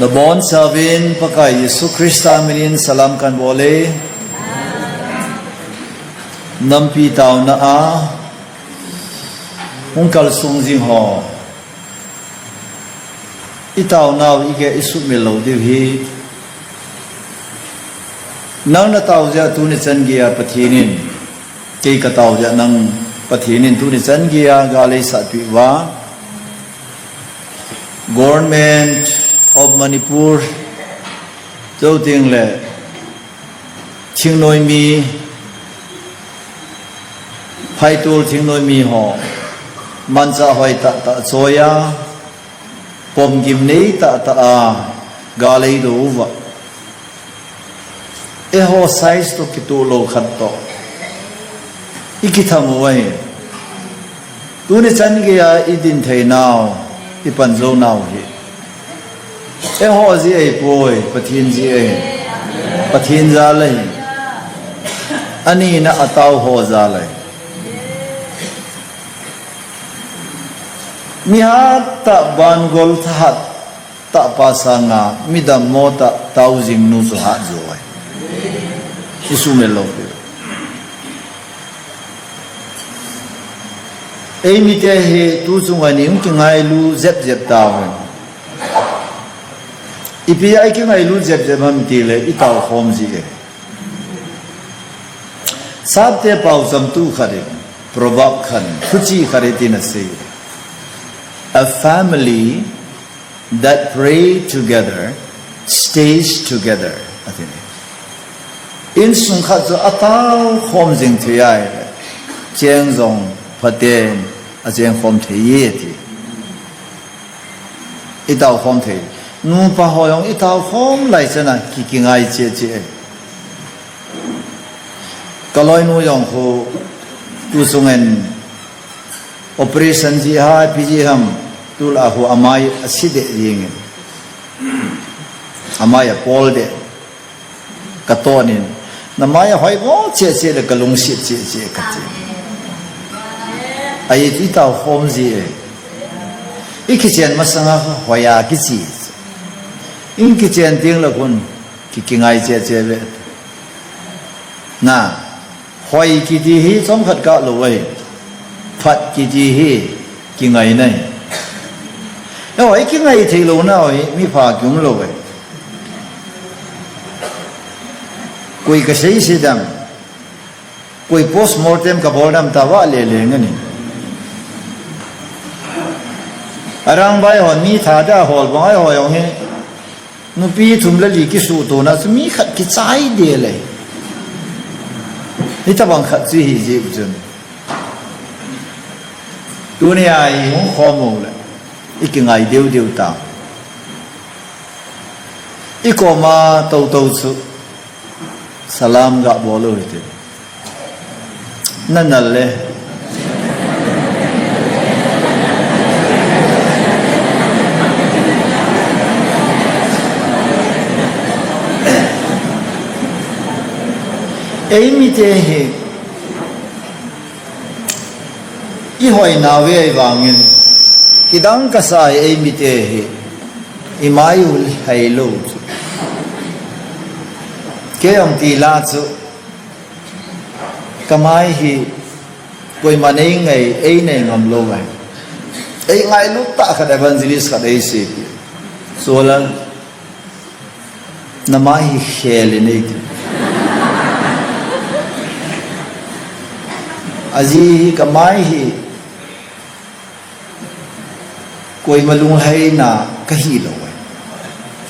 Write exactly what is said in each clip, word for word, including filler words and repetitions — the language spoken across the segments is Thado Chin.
Nabonchauvin Pakai Jesu Christa minin salam kanbol e. Nampi taona a hung kalsung jing ho, itaonau igeh isuhmil lou diu hi. Nang natao jeh a tuni chan geiya Pathen in, kei katao jeh a nang Pathen in tuni chan geiya gal eisahpeh uva, Government of Manipur, chuteng le thingnoi mi, phaitol thingnoi mi ho, manchah hoi tahtah choi a, pomgim nei tahtah a gal eidou uva, eiho size toh kitoh lou khat toh ikitham u ahi. Tuni chan geiya idin theinau, ipan jou nau hi eiho jeh ahipoi, Pathen jeh ahi. Pathen jal ahi. Anina atao ho jal ahi. Mihat tah, bangol thahat tah pa sanga midammo tah tao jing nu chu hat jo ahi. Isuhmil lou diu. Eimite hi tuchunga ni hung kingailu jep jep tauvin. Ipi a ikingailu jep jep ham itile, itaokhom jeh e. Sapte paucham tu khat in, proverb khat in, thuchih khat in hitin asei: A family that pray together stays together, ati. Insung khat chu ataokhom jing thei ahile, cheng jong phaten achengkhom thei e, ati. Itaokhom thei. Nupa ho jong itaokhom lai chana ki, kingai cheh cheh e. Kaloinu jong khu tuchungin operation jih ham, ipi jih ham, tulai khu amai ase deh jengin. Amai apol deh. Katonin, namai ahoi mo cheh cheh le kalungset cheh cheh kati. Ahi, itaokhom jeh e. Ikichen masanga hoiya kiche. Ikichen tengle khun ki, kingai cheh cheh ve. Na, hoi kiti hi chomkhat kah lou ahi. Phat kiti hi kingaina ahi. Eiho ikingai theilouna hi mipha kium lou ahi. Koi kasei sei dam, koi postmortem kabol dam, tava lele ngani. Arangbaiho mi tha da hol bang eiho jong hi nupi thum le li kisuhtona chu mi khat kichai deh le. Hitobang khat chu hi jeh chun, tunia ihung khom uleh ikingai deu deu ta. Ikoma toutou chu salam gabol u hite. Nanal le. Eimite hi ihoinau vei vangin, kidang kasa hi eimite hi imai u lhailou chu. Kei jong tila chu, kamai hi koiman eingai, einei ngam lou ahi. Eingailut tah khat evangelist khat eiseipi. Solan, namai hi khel in eiti. Ajeh hi kamai hi koima lunglhaina kahilou ahi.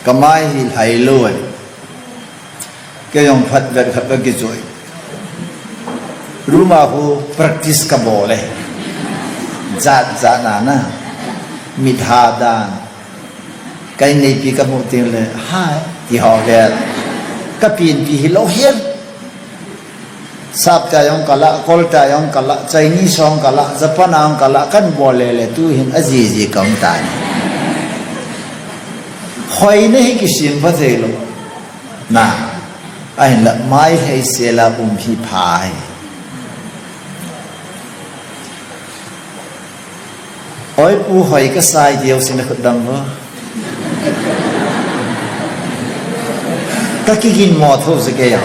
Kamai hi lhailou ahi. Kei jong phat vet khat kakichoi. Room a khu practice kabol e. Jat jat na na. Mit ha dan. Ka inneipi kamu tengle, hai, ti ho vel. Kapenpi hilou hel. Sapte jong kalah, Kolte jong kalah, Chinese jong kalah, Japan jong kalah, kabol lele tuhin ajiji kaum tai. Hoina hi kisem pha theilou. Na, ahinla mai heisela um hi pha hi. Oi pu, hoi kasai diu sin khut dam vo. Ka kigin mo tho se ke ya.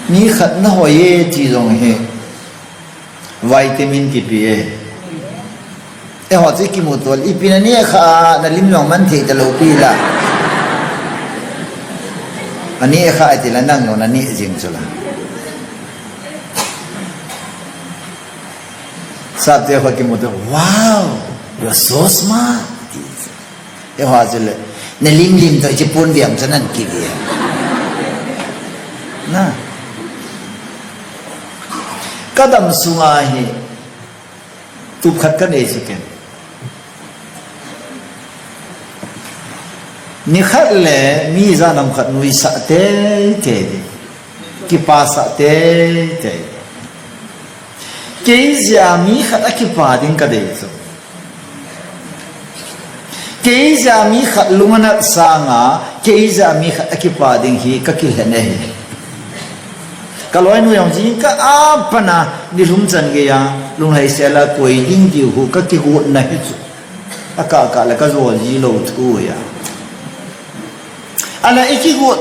Mi khat na hoi e ti jong hi vitamin kipe e. Eiho chu kimu tol, ipi na neh kha, na lim jong man thei talou pi la. Aneh kha ati la nang jong na neh jing chu la. Sap te ho kimu tol, "Wow, you are so smart." Eiho chu le, na lim lim toh chi pon viam chu nan kive. Na. Ka dam sunga hi, tup khat ka nei chu ken. Ni khat le mi jan ham khat nuisah tei tei ding. Kipasah tei tei. Kei jeh a mi khat a kipa ding ka dei chu. Kei jeh a mi khat lung a nat sanga, kei jeh a mi khat a kipa ding hi ka kilhen ahi. Ka loinu jong jingkah a pat a, nilhum chan geiya, lunglhaisel a koi ding diu hu ka kigotna hi chu. Akah kah le ka jol ji lou thu ahi a. Ahile i kigot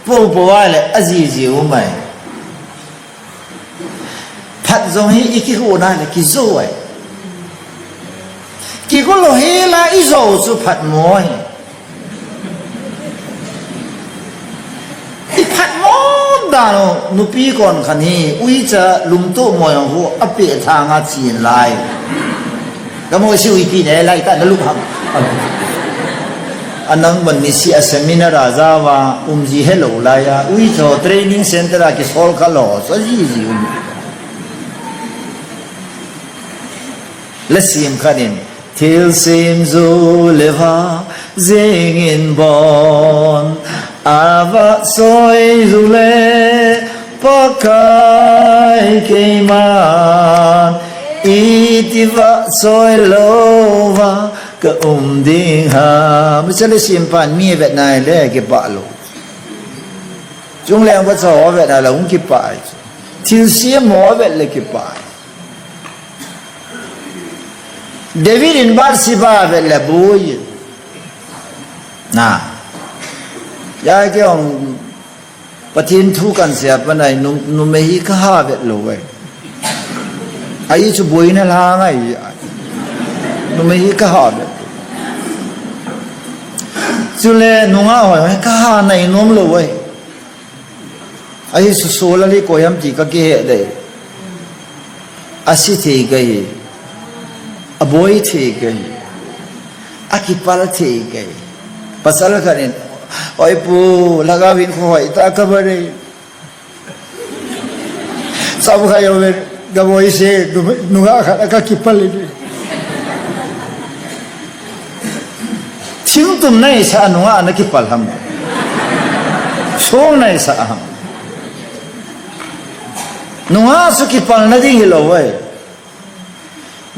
popo a le aji ji u mai. Phat jong hi i kigot na le kijo ai. Kigot lou hi la i jo chu phat mo hi. I phat mo dan u, nupi kon khan hi, uicha lungtup mo jong hu, apeh thang a chin lai. Ka mo si uipi ne lai ta na lup ham. Anang ban ni si a seminar a jawa, um ji helou lai a, uicha training center a kisol kha lou, sa ji ji um. Lasiam khat in, thilsem jou le vah jeng in bon, avah choi jou le Pakai keiman, iti vah choi lou va ka um ding ham. Hiche lasiam pan mi avet nai le kipah lou. Chungleng vacha ho avet nai le hung kipah ai. Thilsem ho avet le kipah ai. David in Bathsheba avet le boi. Na. Ya kei jong Pathen thu kan sei a pat a hi nu, numei hi ka ha vet lou e. Ahi chu boina lhang ahi. Numei hi ka ha vet. Chule nungah hoi, hoi ka ha nai nom lou e. Ahi chu Saul a le koi ham ti ka kihe dei. Asi thei kahi. Aboi thei kahi. Akipal thei kahi. Pasal khat in, "Oi pu, lhagao hin kho hoi ta ka ba re. Sab kha yo ve, ka boi se, nu, nungah khat a ka kipal le." Thingtum naisa nungah na kipal ham. Song naisa ham. Nungah chu kipal na ding hilou e.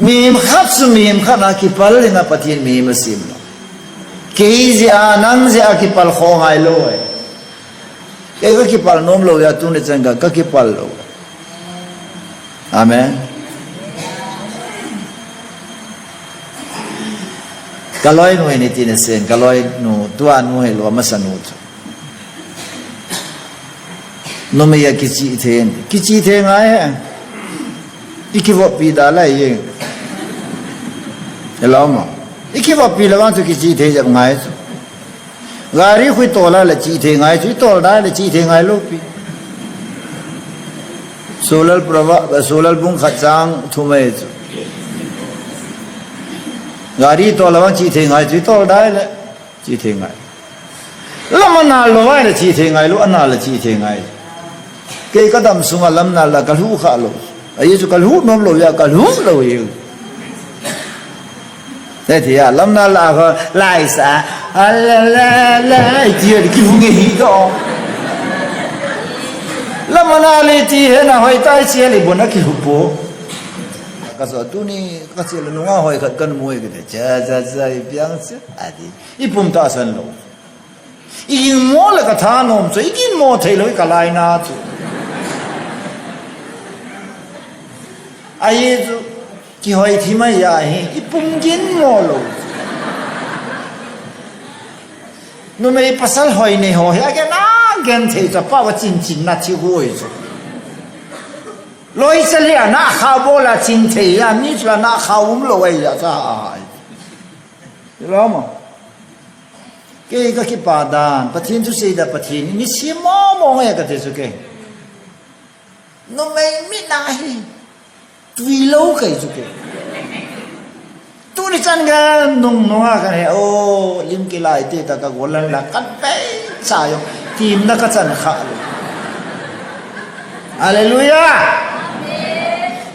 Mihem khat chu mihem khat a kipal ding a Pathen mihem asem lou. Kei jeh a, nang jeh a kipal kho ngai lou e. Kei ka kipal nom lou a, tuni chan ka, ka kipal lou. Amen. Ka loinu hin hiti na sei, ka loinu, tua nu hilou, amasa nu chu. Numei a kichih thei, kichih thei ngai e. I kivoppi da lai e. Hello ma. I kivoppi le vang chu kichih thei jep ngai chu. Gari khu i tol a le chih thei ngai chu, i tol da le chih thei ngai lou pi. Solar prova, solar bung khat chang thum ahi chu. Gari tol a vang chih thei ngai chu, i tol da le chih thei ngai. Lam ana lou vai le chih thei ngai lou, ana le chih thei ngai. Kei ka dam sunga lam ana la ka lhu kha lou. Ahi chu ka lhu nom lou a, ka lhu lou e. Te ti a, lam ana la kha, lai sa, a la la la, ti a, ki hung e hi do. Lam ana le ti he na hoi tai chi a le bon a ki lhu po. Ka so tuni, ka chi le nungah hoi khat kan mu e ke te, cha, cha, cha, i piang cha, a ti. I pum tahsan lou. I gin mo le ka thanom chu, i gin mo thei lou, i ka laina chu. Ahi chu, kihoi thim ahi a hi, i pum gin mo lou. Numei pasal hoi nei ho hi, agen, agen thei chu, pa va chin chin na thi hoi chu. Loi chali a na kha bol a chin thei a, mi chu la na kha um lo ai ya cha ai. Lo mo. Kei ka kipa dan, Pathen thusei da Pathen, ni si mo mo nge ka ti chu kei. Numei mi na hi. Tui lo kai chu kei. Tuni chan ga nung nung a ka he, o, lim kilai te ta ka golan la kan pe cha yo. Tim na ka chan kha lo. Hallelujah.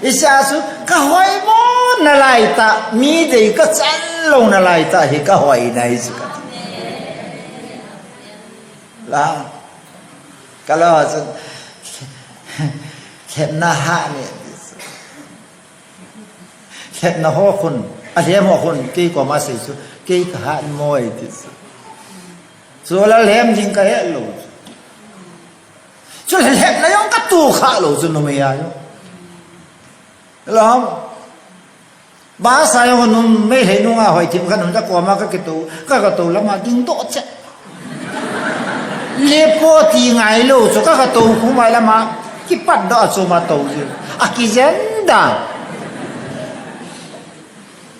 Isa su ka hoi mo na lai ta, mi dei ka chan lo na lai ta hi ka hoi na hi chu ka. La. Ka la chu. Lhepna ha ni. Lhepna ho khun, a lhem ho khun, kei koma sei chu, kei ka hat mo e ti chu. Chu la lhem ding ka he lo. Chu lhepna jong ka tu kha lo chu numei a jong. Lo ham. Ba sa jong numei lhei nunga hoi thim khan hun ta koma ka kitu, ka ka tu lama ding doh che. Lepo ti ngai lo chu ka ka to khu mai lama kipat doh a chu ma to ji. A kijen da.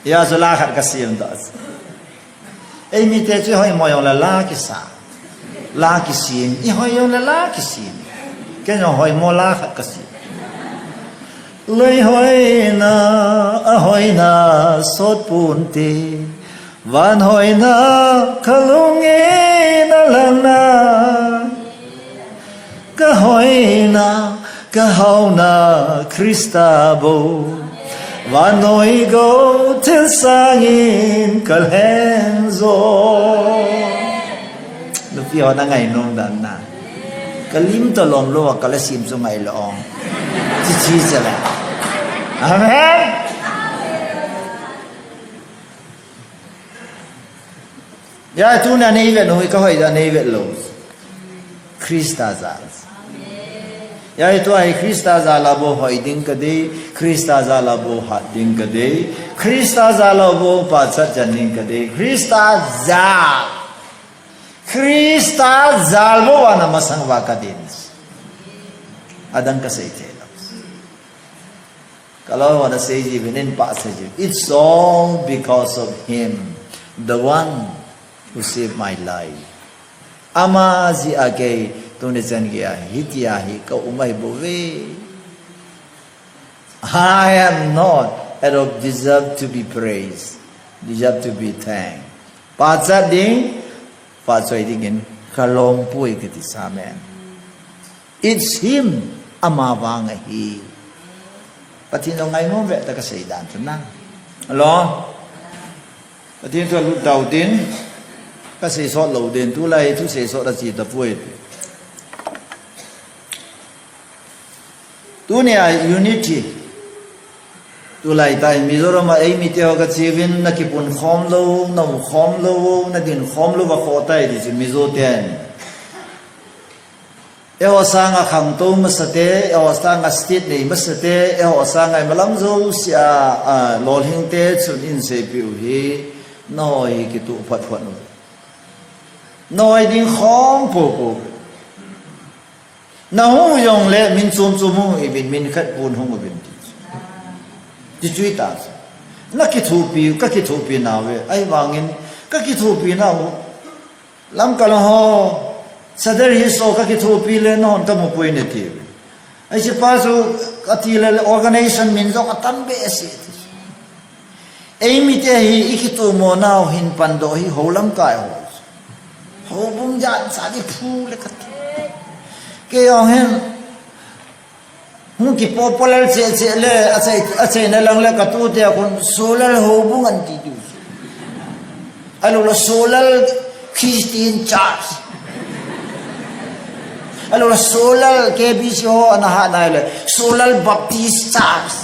Ya chu la khat ka sim doh. Ei mi te chu hoi mo jong la la kisa. La kisim. I hoi jong la la kisim. Ken jong hoi mo la khat ka sim. Lei hoina, a hoina, sot pun ti. Van hoina, ka lungin a lang na. Ka hoina, ka hauna, Krista bou. Van noi go, thil sangin, ka lhen zo. Nupi ho na ngai nom dan na. Ka lim to lom lo, ka la sim chu ngai lo ong. Chi chi che la. Amen. Ya, tu na nei vet noi ka hoi da nei vet lo. Krista jal. Ya, tu ai Krista jal a bou hoi ding ka dei, Krista jal a bou hat ding ka dei, Krista jal a bou pachat jan ding ka dei, Krista jal. Krista jal bou ana masang va ka din. Adang ka sei thei lo. Ka lo ana sei ji vin in pa sei ji. It's all because of him, the one who saved my life. Ama jeh a kei tuni chan gei a hitia hi ka um ahi bou ve. I am not at all deserve to be praised, deserve to be thanked. Pachat ding, pachoi dingin ka lom poi ka ti sa men. It's him, ama vang ahi. Pathen jong ngai nom ve ta ka sei dan chu na. Lo. Pathen thu lut dau din. Ka sei sot lo din. Tulai thu sei sot a chi ta poi. Tunia unity. Tulai tai Mizoram a ei mi te ho ka chi vin na kipun khom lo, na um khom lo, na din khom lo va kho tai di chi Mizo ten. Eiho sanga khangtou masa te, eiho sanga state nei masa te, eiho sanga imalam jousea, a, lolhing te chun in seipeh u hi, nahoi hi kituh phat phat u. Nahoi ding khom popo. Na hung u jongle, min chom chom hung uvin, min khat pon hung uvin ti. Ti chu ahi ta. Na kithopi, ka kithopi nau ve. Ahivangin, ka kithopi nau. Lamka lang ho, Sadar Hills ho ka kithopi le nahon ka mu poi nati. Ahi chu pa chu ka ti le organization min jong atam behseh ti. Ei mite hi i kitomo nau hin pan doh hi ho lamkai ho. Houbung jat sa di phu le ka ti. Kei jong hin Hung ki popular cheh cheh le, achai, achaina lang le ka tute a kon Solal Houbung an ti diu. Ahilou le Solal Christian Church. Ahilou le Solal K B C ho ana hat nai le, Solal Baptist Church.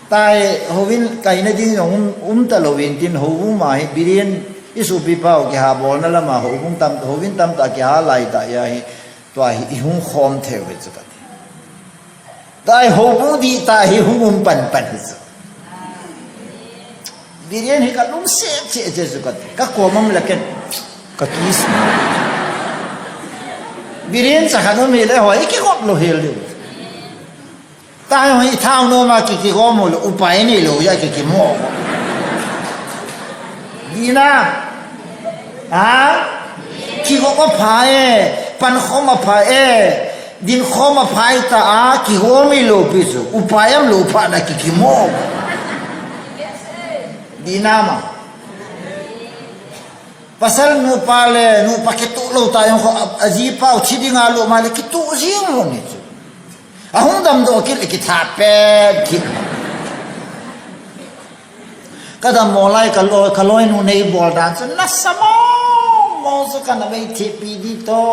Tai, houbung kaina ding jong um, um talou vin tin houbung ma hi billion i sopi pau kiha bolna lama houbung tam, houbung tamtah kiha lai tah ahi, tua hi i hung khom thei u hi chu ka ti. Tai houbung dihtah hi hung um pan pan hi chu. Biren hi kalungset cheh cheh chu kati. Kakom um le ken ka kiss. Biren cha khat um hile hoi kigop lou hel diu. Tahai hoi thao nom a ki kigom u le upai neilou jeh a ki kimo. Dina. Ha? Kigop apha e, pankhom apha e, dinkhom apha e tia kigom ilou pi chu. Upai umlou phat na ki kimo. Dina ma. Pasal nupa le nupa kitoh lou ta jong kho, a, ajipa u thi dinga lom a le kitoh jing lou ni chu. Ahung damdoh kit le kitha pet kit. Kadammo lai kaloi, kaloinu neibol dan chu nasa mong mong chu kana vei thepi di to.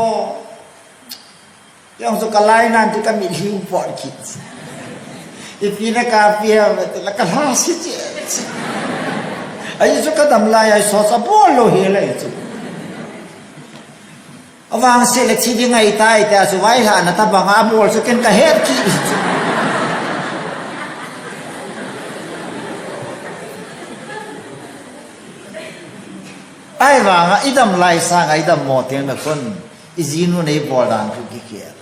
Jong chu kalai nan ti kamitlhi u pot kit. Ipi na kapi ham ti la kalha si che. Ahi chu kadam lai a socha bol lou hel ahi chu. Avangse le thi ding ahitai tia chu vailhahna tabang a abol chu ken kahet kit. Ahivanga idam lai sanga idammo teng le khun ijinu neibol dan khu kikhel.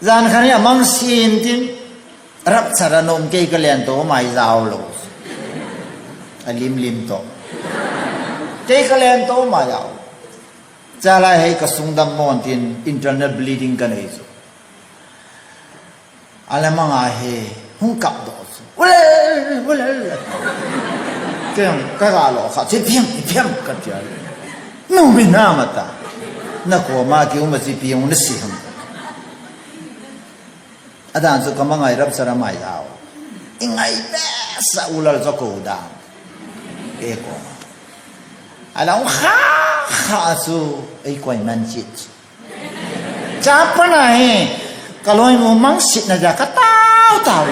Jan khat hi amang sin tin rapture a nom kei kalen to mai jao lou. Alim lim to. Kei kalen to mai jao. Chalai hei kasung dammo tin internal bleeding kanei chu. Alamang a hi hung kapdoh chu. Ulel, ulel. Kei kagalo kha, che piang, piang katia. Numei na mata. Nakoma kiuma chi piang nasi ham. Adan chu kamang a rapture a mai jao. Ingai behseh ulal chu kou dan. Kei koma. Alang kha, kha chu, eikoi man chit chu. Chapa na hi, kaloinu mangsetna ja katao tao.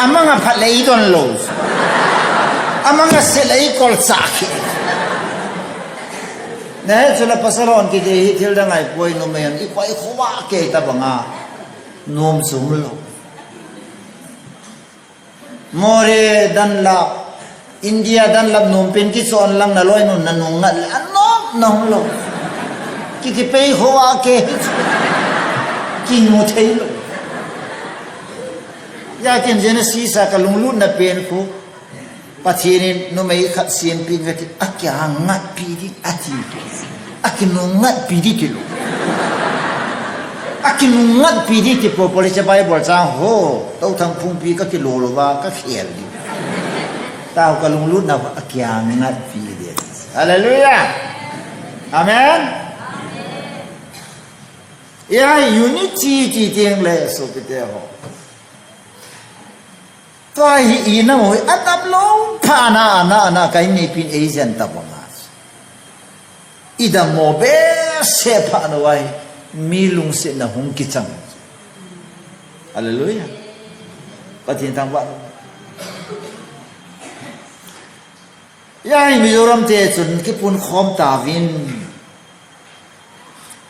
Amang aphat le idon lou. Amang aset le ikolcha kit. Nahet chule pasal hon kiti hi thil dang ahipoi, numei hon ikoi khova kei tabanga. Nom sum lou. Moreh Dunlop, India Dunlop nom pen kichon lang naloinun nanung ngat le anom nahung lou. Ki kipei khova kei. Kinu thei lou. Hijeh chun Genesis a kalunglutna pen khu Pathen in numei khat sempeh in kati, akinungngatpi ding ati. Akinungngatpi ding tilou. Akinungngatpi ding ti popo le hiche Bible chang ho. Touthang phungpi kakilou louva kakhel ding. Tao kalunglutna akinungngatpi ding. Hallelujah. Amen. Hijeh a unity ti teng le sopite ho. Tua hi ina mo hi, adamlou phat na, ana, ana, ka inneipi in eijen tabang a. Idammo behseh phat na uva hi, mi lungsetna hung kichang. Hallelujah. Pathen thangvah. Hijeh a hi Mizoram te chun kipunkhom tauvin.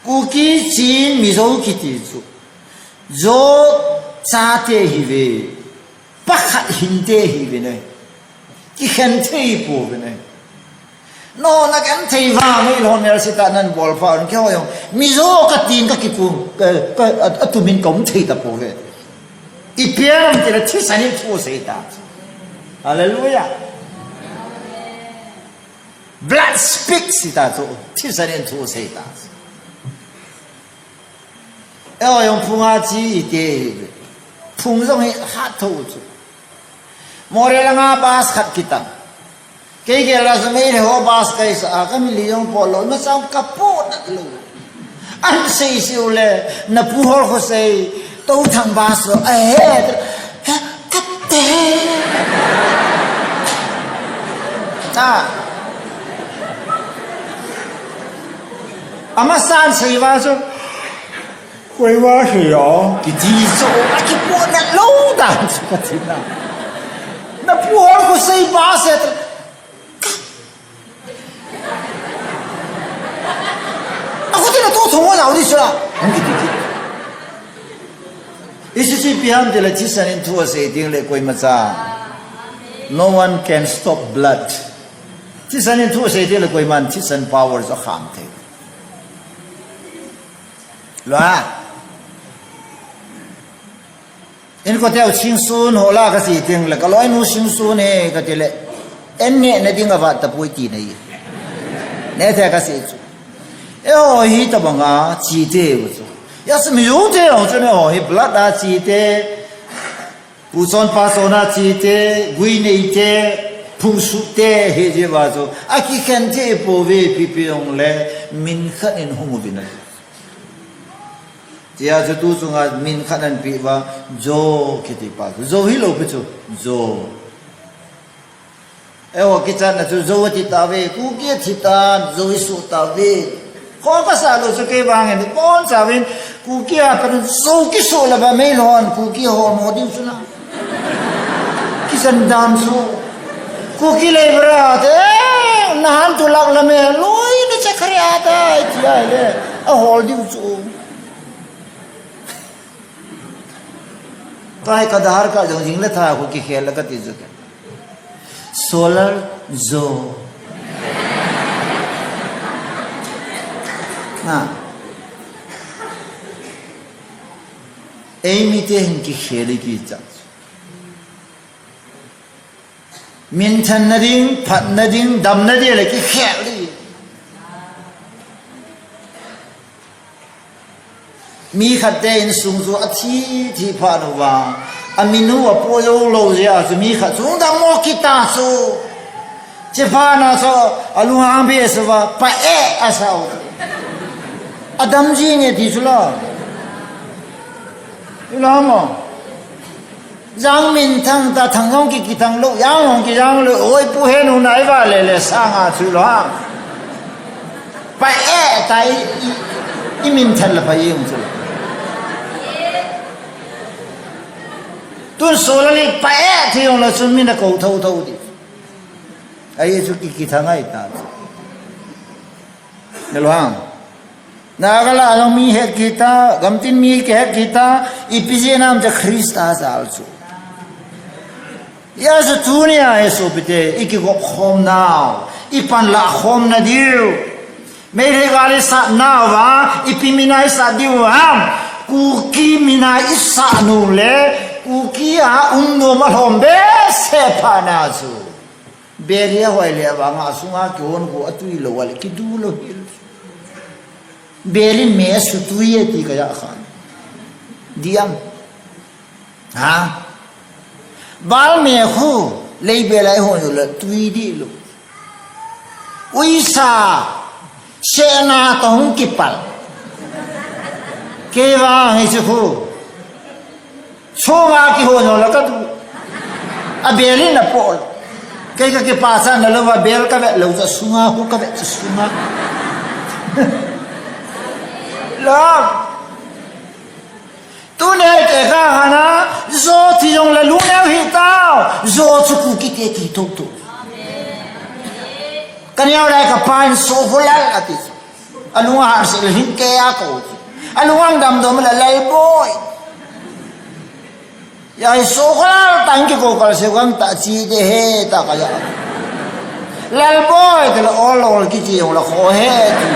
Kuki, Chin, Mizo kiti chu. Zo chate hiuve. Pakhat hinte hiuve ne. Kikhen thei pouve ne. Nangho nagenthei uva, meilhon nel sita nanbol pha un keiho jong. Mizo katin kakipun, ka, ka, a, atumin kaum thei tapouve. Ipi ham itile thisan in thu asei ta. Hallelujah. Blood speaks ita chu, thisan in thu asei ta. Eiho jong phunga chi ite hi. Phung jong hi hat tho chu. Moreh langa bus khat kitang. Kei gel a chu meilhei ho bus kaisa a, kamili jong poh lou, ima chang kapohnat lou. Ahin sei sei u le, na pu hol khosei, Touthang bus lo, ahe, he, kate. Ta. Amasan sei uva chu, koi uva sei o, kiti chu, akipohnat lou dan chu kati na. Na pu hol khosei bus e, Akhutin atoh thong ho jao di sula. Hung kiti kit. Ichi chu ipi ham tile thisan in thu asei ding le koima cha. No one can stop blood. Thisan in thu asei ding le koiman thisan power chu akham thei. Lua. In koteu singsun hola kasei ding le kaloinu singsun he katile. En ne na ding avat tapoi ti nei. Ne the kasei chu. Eiho hi tabanga chite u chu. Yasmi u te u chu ne ho hi blood a chite. Pu chon pa chon a chite, gui neite, phungsuhte hi jeh uva chu. Akikhen thei pouve ipi ipi jong le min khat in hung uvin ahi. Tia chu tu chunga min khat anapeh uva, Joe kiti pa chu. Joe hilou pi chu, Joe. Eiho kichatna chu Joe ati tauve, Kuki athi tan, Joe isoh tauve. Kho kasah lou chu kei vang in, bonchauvin, Kuki a pat in Joe kisoh lou va meilhon, Kuki holmo diu chu na. Kichan dan chu. Kuki lei bra te, nahan tu lak lame, loi na che khare ata, iti ai le, ahol diu chu. Kai ka dahar ka jong jing le tha ko kikhel la kati chu. Solar zo. Na. Eimite hin kikhel i kichat. Minthanna ding, phatna ding, damna ding le kikhel di. Mi khat te insung chu athi, thi phat uva. Aminu apoi jou lou jeh a chu mi khat chu dammo kita chu. Chephat na chu alunghang behseh uva, pa e asau. Adam jing e ti chu la. Ila mo. Jang minthang ta thang jong ki, kithang lou, jang jong kijang lou, oi pu he nu nai va le le sanga chu lou ha. Pa e ta i, i, i minthan la pa i jong chu. Tun solar li pa e thi jong la chu min akou thotho di. Ahi chu ki, kithang ai ta chu. Nalou ham. Naga la jong mi het kita, gamtin mi kihet kita, ipi jeh ham ti Christa jal chu. Hijeh chun tunia hi sopite, i kigop khom nau, i panlah khom na diu. Meitei gal i sat nauva, ipi mina i sat diu ham. Kuki mina i sat nu le, Kuki a um nom alhom behseh phat na chu. Bel hi ahoi le vanga sunga kihon khu atui lou a le kidu lou hel. Bel in me asutui e ti kaja khan. Diam. Ha? Bal me khu lei bel a ihon lou le tui di lou. Uisa sena toh hung kipal. Kei vang hichu khu. Sunga kihon lou la kadu. Abel in apo lou. Kei kakipah chan na lou va bel kavet lou chu sunga khu kavet chu sunga. Lou. Tuni kei ka hana, jo thi jong le lungneo hih tao, jo chu Kuki te ti thotho. Ka neo lai ka pan so ho lal ati. Alung ahat sel hin kei a kou. Alung ang damdom la Lalboi. Hijeh chun kal tang kikou kal se kang ta chi de he ta kaja. Lalboi te la ol ol kichi jong la kho he ti.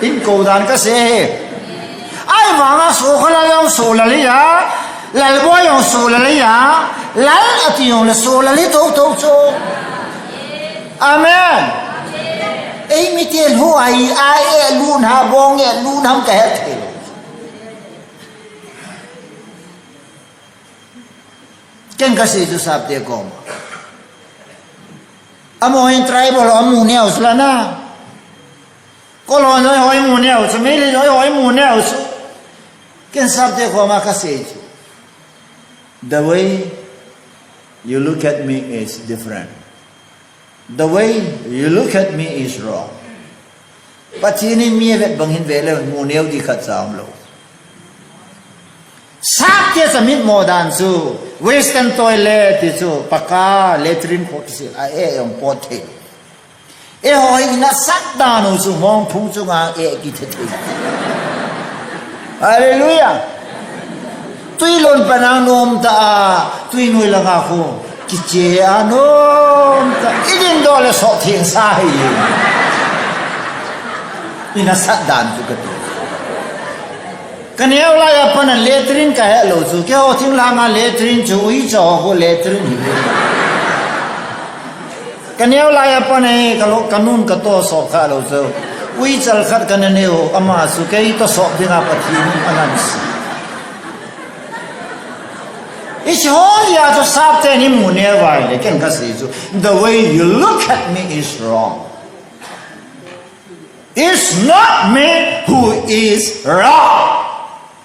In kou dan kasei he. Ahivanga so kal jong so lal hija. Lalboi jong so lal hija. Lal ati jong la so lal hi thotho chu. Amen. Eimite lou a i, a e lun ha bong e lun ham kahet thei lou. Ken kasei chu sapte koma. Amaho in tribal ho amu neo chu la na. Kolhon ho imu neo chu, Meitei ho imu neo chu. Ken sapte koma kasei chu. The way you look at me is different. The way you look at me is wrong. Pathen in mi avet bang hin ve le mu neo di khat cha um lou. Sapte cha mitmo dan chu western toilet ti chu paka latrine kho kisil a e jong pot thei. Eiho hi ina sat dan u chu mong phung chunga e kithethei. Hallelujah. Tui lon panang nom ta a, tui noi langa khu kiche a nom ta. I ding doh le soh theng sa hi. Ina sat dan chu ka ti. Ka neo lai a pan a latrine ka he lou chu. Keiho thinglhang a latrine chu uicha ho khu latrine hi. Ka neo lai a pan a hi ka lo, ka nun ka to sop kha lou chu. Uichal khat ka na neo, ama chu kei to sop dinga Pathen in a nan si. Hiche ho hi a chu sapte ni mu ne vai le ken ka sei chu. The way you look at me is wrong. It's not me who is wrong.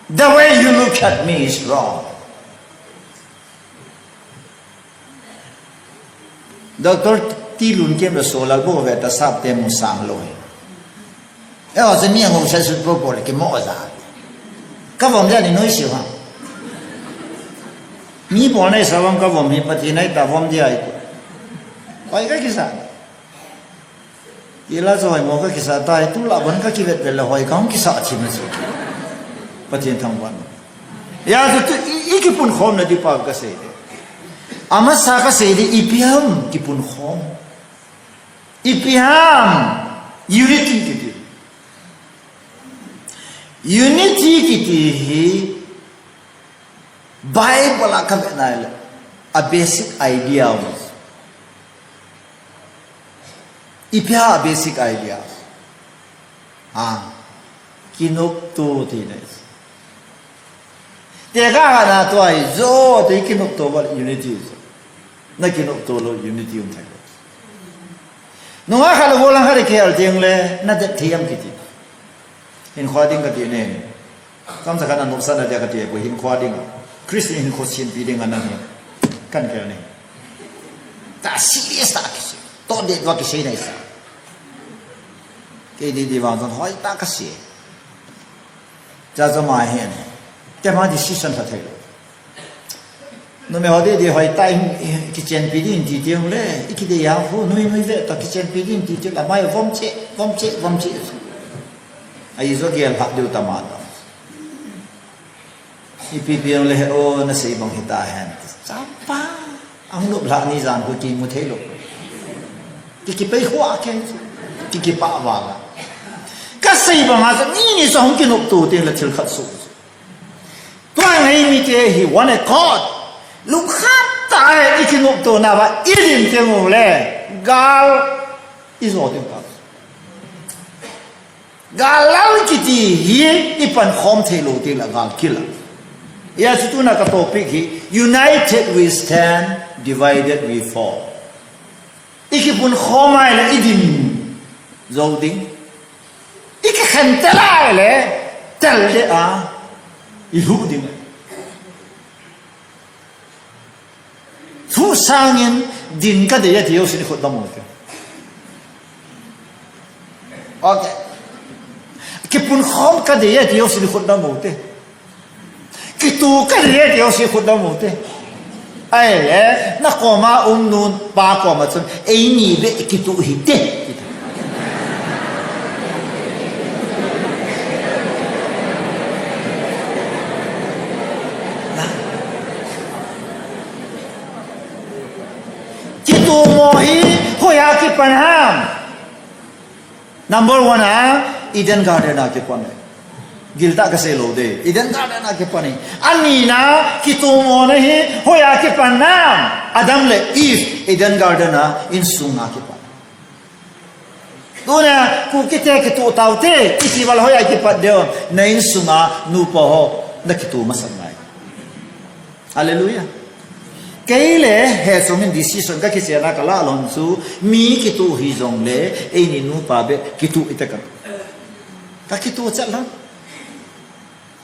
The way you look at me is wrong. Doctor Tilun kem le solar bo ve ta sapte mu sang lou hi. E o se mi ang se su po po le ki mo za. Ka vom ja ni noi siu ha. Mi po nai sa vom ka vom hi Pathen nai ta vom dia hi. Pai ka kisa. Ila chu hoimo ka kisa tai, tulai ban ka kivet vel le hoi ka hung kisa thim na chu. Pathen thangvah. Ya chu tu i, i kipunkhom na di pa ka sei de. Amasa ka sei de ipi ham kipunkhom. Ipi ham unity kiti. Unity kiti hi Bible a ka vet nai le a basic idea um. Ipi ham a basic idea. Ha. Kinopto ti nai. Te ka ha na to ai zo te kinopto ba unity zo. Na kinopto lou unity um thei lou. Nunga kha lou lang kha de khel ding le na det thiam kiti. Hinkho ding ka ti ne. Kam sa kha na nopsah na dia ka ti ko hinkho ding. Christian hinkho siampi ding a na hi. Kan kel ne. Ta serious ta kisi. To de wa kisi nai sa. Kei di di vang ton hoi ta ka si. Cha cha ma hen. Te ma decision ta thei lou. Numei ho di di hoi ta in, in, kichenpi ding ti ti le, i kidei a hu, nui nui ve ta kichenpi ding ti ti la mai vom che, vom che, vom che. Ai zo gel phak diu ta ma ta. Ipi pi le he o na sei bang hita hen. Chapa. Ang nop lha ni jan ko kimu thei lou. Ki kipei khua ke. Ki kipa va la. Ka sei bang a ni ni sa hung kinopto te la thil khat su. Tua ngai mite hi one accord. Lungkhat tah a i kinopto na va i din teng u le. Gal i zo teng ta. Gal lal kiti hi i pankhom thei lou teng la gal kila. Ya chu tuna ka topic hi, united we stand, divided we fall. I kipunkhom a i le i din zo ding. I kikhen tel a i le tel de a i hu ding. Fu sangin din ka dei a ti jouse ni khut dam u te. Ok. Kipunkhom ka dei a ti jouse ni khut dam u te. Kitu ka dei a ti jouse khut dam u te. Ahile, na koma um nu pa koma chun, eini beh kitu hite. Kitumo hi hoiya kipan ham? Number one a, Eden Garden a kipan e. Giltah kasei lou de. Eden Garden a kipan e. Anina, kitumona hi hoiya kipan ham? Adam le Eve, Eden Garden a, insung a kipan. Tuna, Kukite kituh taute, iti val hoiya kipat diu, na insunga nupa ho, na kituh masat ngai. Hallelujah. Kei le, he sungin decision ka kichen a ka lah lhon chu, mi kituh hijong le, eini nupa beh kituh ite ka. Ka kituh chet lhon.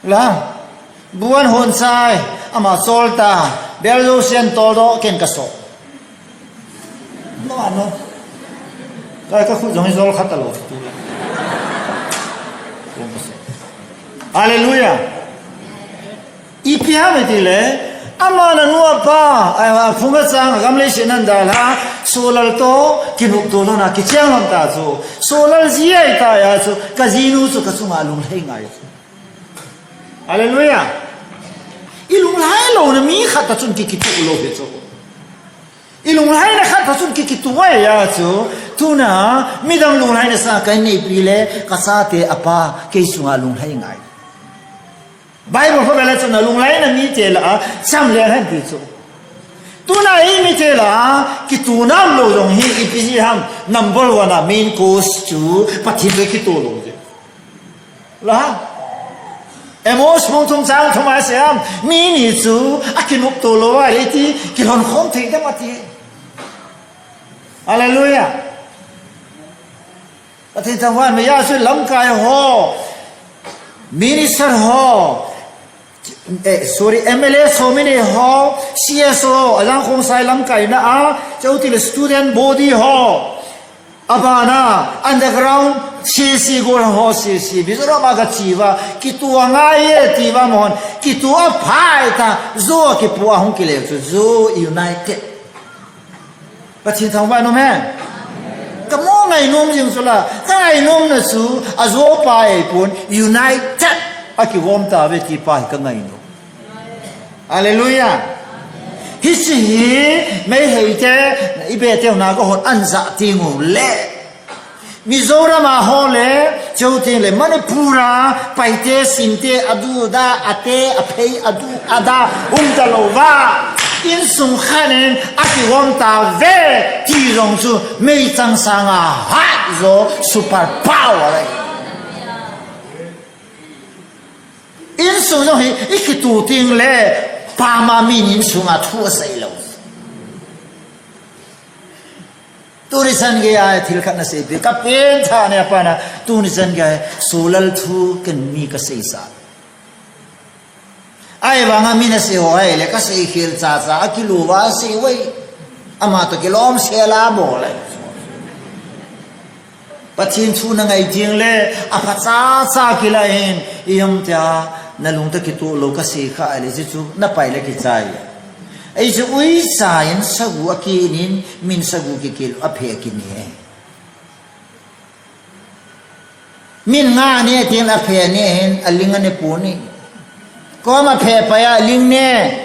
La, buan hon sai, ama sol ta, bel lo sian tol do, ken ka so. No, no. Kai ka khut jong i jol khat a lo tu. Hallelujah. Ipi ham iti le, ama na nu apa, ai, a phung a chang, a gam le sinan dal ha, solal to, kinuk to lo na, kicheng lon ta chu. Solal ji ai ta ya chu, ka jinu chu, ka chunga lung lhei ngai chu. Hallelujah. I lunglhai louna mi khat ta chun ki, kituh lou hi chu. I lunglhaina khat ta chun ki, kituh ai a chu. Tuna, midang lunglhaina sa ka neipi le, ka chate apa, kei chunga lunglhai ngai. Bible kho vela chun a lunglhaina mite lah a, cham le hen ti chu. Tuna eimite lah a, kituh nam lou jong hi, ipi hi ham, number one a main cause chu, Pathen le kituh lou je. La. Amos bung thum chang thum a seiyam, mi ni chu, akinopto lou a, le ti, kilhon khom thei dem ati. Hallelujah. Pathen thangvah in, meiya chu lamkai ho, minister ho, eh, sorry, M L A ho, mini ho, C S O, ajang khongsai lamkaina a, chutile student body ho, abana, underground, C C gol ho, C C, Mizoram a gache uva, kituh angai e, ti uva amahon, kituh aphai ta, jou akipoh a hung kile chu, jou united. Pathen thangvah in um hen. Ka mo ngainom jing chu la, ka ngainomna chu, ajou pa eipon, united, akigom tauve ti pa hi ka ngainom. Hallelujah. Hiche hi, Meitei te, i be te na ka hon an ja ti ngu le. Mizoram a ho le, chutile Manipur a, Paite, Sinte, adu ada, ate, aphei, adu ada, um talou va. Insung khat in, akigom tauve, ti jong chu, meichang sanga, hat jo, super power. Insung jong hi, i kituh teng le, pama mi insunga thu asei lou. Tuni chan geiya thil khat na seipi, ka pengthah ne apana, tuni chan geiya, Solal thu ken mi ka seisa. Ahivanga mi na sei ho ahile, ka seikhel chacha, akilou va sei uve. Ama toh kilom sel a bol e. Pathen thu na ngai teng le, aphacha cha kila in, i um tia, na lung toh kituh lou ka sei kha le, hichu, na pai le kichai. Ei chu uicha in sagu akinin, min sagu kikil aphe kini e. Min nga ne tin aphe ne hin, aling ane puni. Kom aphe pai a, aling ne.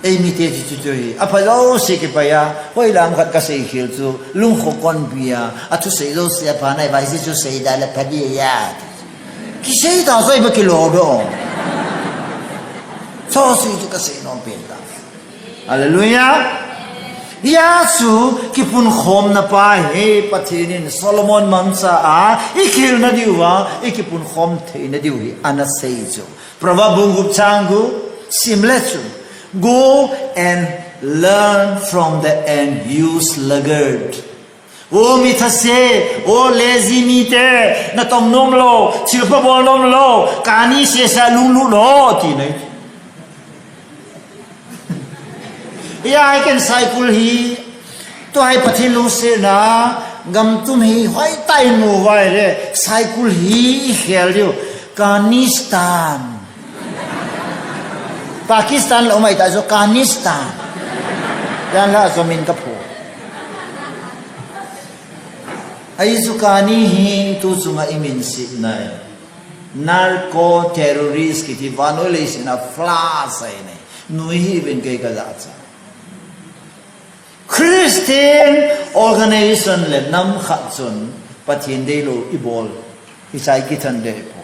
Eimite chu chu chu hi. Apha jouse kipai a, hoilam khat ka seikhel chu, lungkho konpi a, athusei jouse apha nai vai chu sei da le pha di ya. Kisei ta soi ba kilo do. Jouse chu ka seinom pen ta. Hallelujah. Hia chu kipunkhomna pa hi Pathen in Solomon mangcha a, i khelna diuva, i kipunkhom theina diu hi ana sei chu. Proverb bung gup chang gup, sim le chu. Go and learn from the end, you sluggard. O mi thase, o lazy mite, na tong nom lou, thilpha bol nom lou, kani sesa lunglut lou, ti nai. Hia hi ken cycle hi, tua hi Pathen lungsetna, gam tum hi, hoitah in mu uva ahile, cycle hi i khel diu, Kanistan. Pakistan lou mai ta jo Kanistan. Yan la jo min ka pho. Ahi chu kani hi tu chunga i min sip nai. Narco terrorist kiti vannoi leiset a flash ahi nai. Nui hi ven kei ka ja cha. Christian organization le nam khat chun Pathen deilou i bol. I chai kithan dei po.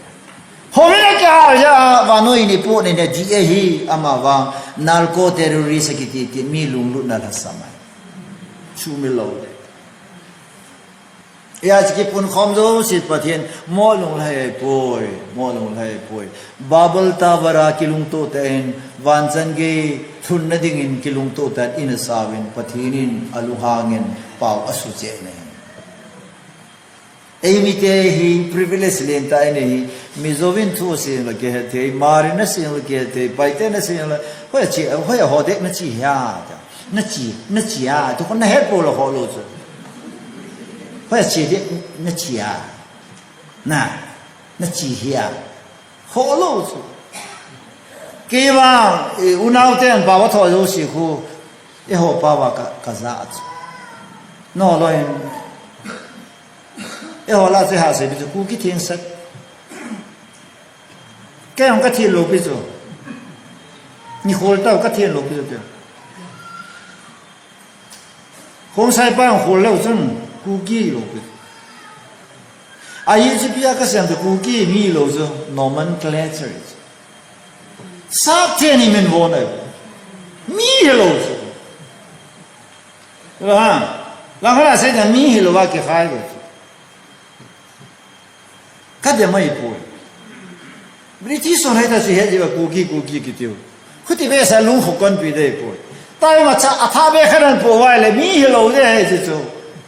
Homin a kihal ja vannoi ni po ni ne di ahi ama vang narco terrorist kiti ti mi lunglutna lhasam ahi. Chu mi lou le. Hia chu kipunkhom jouse Pathen mo lunglhai poi, mo lunglhai poi. Babel Tower a kilungto tah in, vanchan gei lhunna dingin kilungto tah in i na sauvin Pathen in alunghang in pao asuh cheh in ahi. Eimite hi privilege lentah i nei hi, Mizo in thu asei le kihe thei, Hmar in asei le kihe thei, Paite in asei le, hoiya che, hoiya ho dek na che hia. Na che, na che a, tu kon na het po lou ho lou chu. Hoiya che dek na che a. Na, na che hia. Ho lou chu. Kei vang, eh, unau ten pao va tho jouse khu, eiho pao va ka, ka ja chu. Nolou in. Eiho lah chu ha sei pi chu Kuki theng sat. Kei hung ka thil lou pi chu. Ni khol tau ka thei lou pi te. Khongsai pa khol lou chun Kuki lou pi. A hi chi pia ka sem te Kuki mi lou chu nomenclature. Sa te ni men vo na. Mi hello chu. Ha. Lang hala se mi hello wa ke khai lou chu. Ka de mai poi. British hon hai ta si he ji ba Kuki, Kuki kitiu. Khuti be sa lung khu kon pi de poi. Tai ma cha a tha be kha nan po wai le mi hello de he ji chu.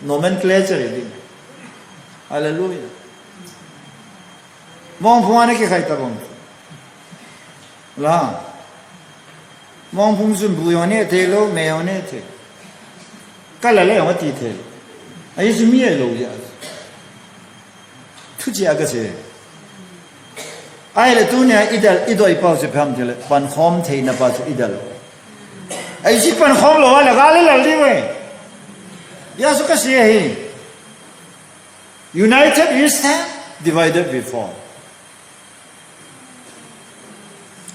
Nomenclature di. Hallelujah. Mong phung ana ki khai ta bong. La. Mong phung sun bu yo ne te lo, me yo ne te. Ka la le yo ti te. Ai su mi lo ya. Thu chi a ka se. Ai le tunia i dal, i doi pau se pham te le, pan khom thei na pa se i dal. Ai si pan khom lo wa la ga le la li we. Ya su ka se hi. United we stand, divided we fall.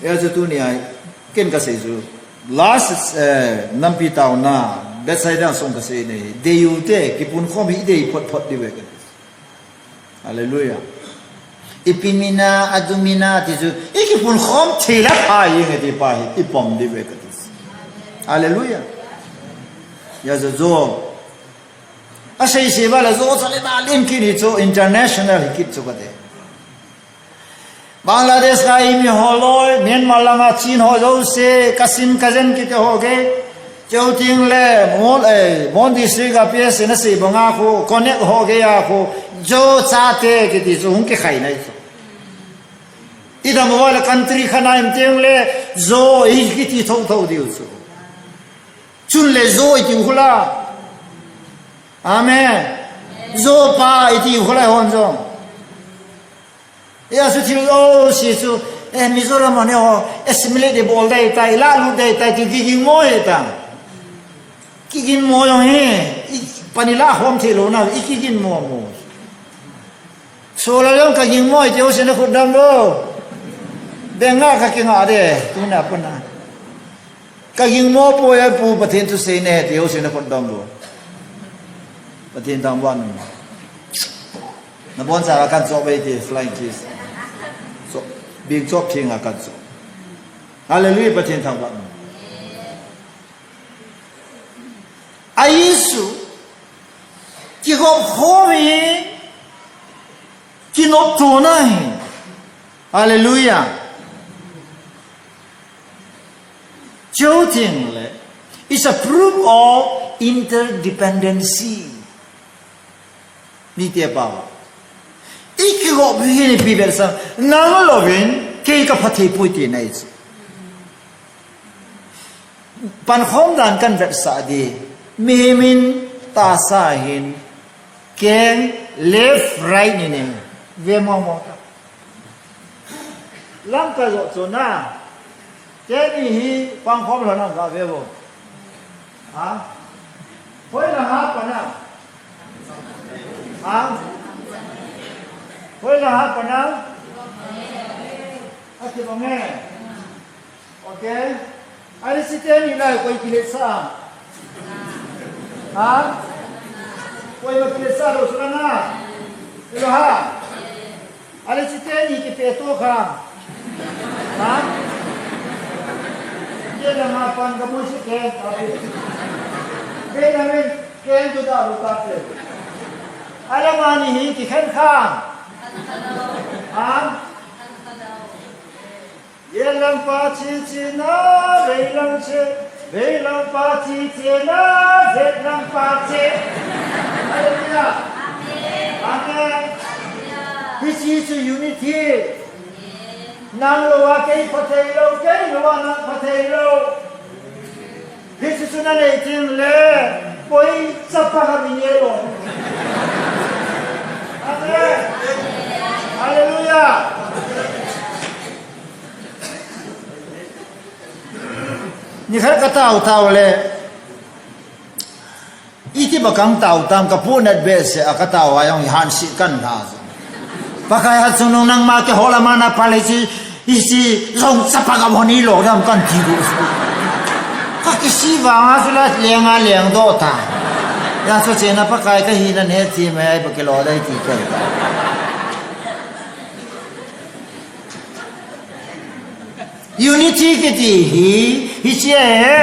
Ya chu tunia, ken ka se chu. Last, eh, nampi tauna, Bethsaida song ka se nei. Dei u te, ki pun khom hi dei phot phot di we ka. Hallelujah. Ipi mina, adu mina, ti chu. I ki pun khom thei la pha i nge ti pa hi, i pom di we ka ti. Hallelujah. Ya zo zo. A sei sei ba la zo cha le ba lim ki ni chu international hi ki chu ka te. Bangladesh ka i mi ho loi, Myanmar langa Chin ho zo se, Kachin Kachin ki te ho ke. Cheu ting le, Mon, eh, Mon district a P S na sei banga khu, connect ho ke ya khu, zo cha te ki ti chu hung ki khai nai chu. I dam wa la country khana in ting le, zo i ki ti tho tho diu chu. Chun le zo i ti khu la. Amen. Zo pa i ti khu la hon zo. Ya su thil o si su, eh, Mizoram ne ho, assimilate de bol dai tai, la lu dai tai, ki ki mo he ta. Ki ki mo yo he, i pani la hom the lo na, i ki ki mo mo. So la long ka ki mo, i te o se na khut dam lo. Benga ka ki nga de, tu na pa na. Ka ging mo po ya pu Pathen thu sei ne ti ho sei na kon dong lo. Pathen thangvah in. Na bon sa kan chop bai ti flying kiss. So, bing chop thing a kan chop. Hallelujah, Pathen thangvah in. A Jesu, kigop khom hi, kinopto na hi. Hallelujah. Cheu ting le, it's a proof of interdependency. Mite pao. I kigop hi ni pi vetsah, nang louvin, kei ka pha thei poi ti na i chu. Pankhom dan kan vetsah di, mihem in tahsa hin, keng left right ni ne, ve mo mo ta. Lamkai jo chu na. Keni hi pangkhom lou na ga ve vo. Ha? Hoi lang ha pa na. Ha? Hoi lang ha pa na. Ati bang e. Okay. Ani si teni lai koi kile sa. Ha? Koi ma kile sa lo su na. Ilo ha. Ale si teni kipe to kha. Ha? Ye la ma pan ka mo si ke ta pe. Be na men ke tu da ru ta pe. Ale mani hi kikhen kha. Ha? Ye lang pa chi chi na, ve lang che. Vei lang pa chi che na, zet lang pa che. Hallelujah. Amen. Amen. Hallelujah. This is unity. Amen. Nang lou a kei pha thei lou, kei lou a nang pha thei lou. Hi chu chu na nei ting le, poi chapa ha mi ye lo. Amen. Hallelujah. Nikhat ka tao tao le. Iti ba kang tao tam ka pu nat be se a ka tao a jong i han si kan la. Pakai ha chu nung nang ma ke hola mana pale si Hiche jong chapa gam hon ilo dam kan ti du. Ka kisi vanga chu la lenga leng do ta. Ya chu chena Pakai ka hina ne ti mai ba kilo dai ti kai. Unity kiti hi, hiche he,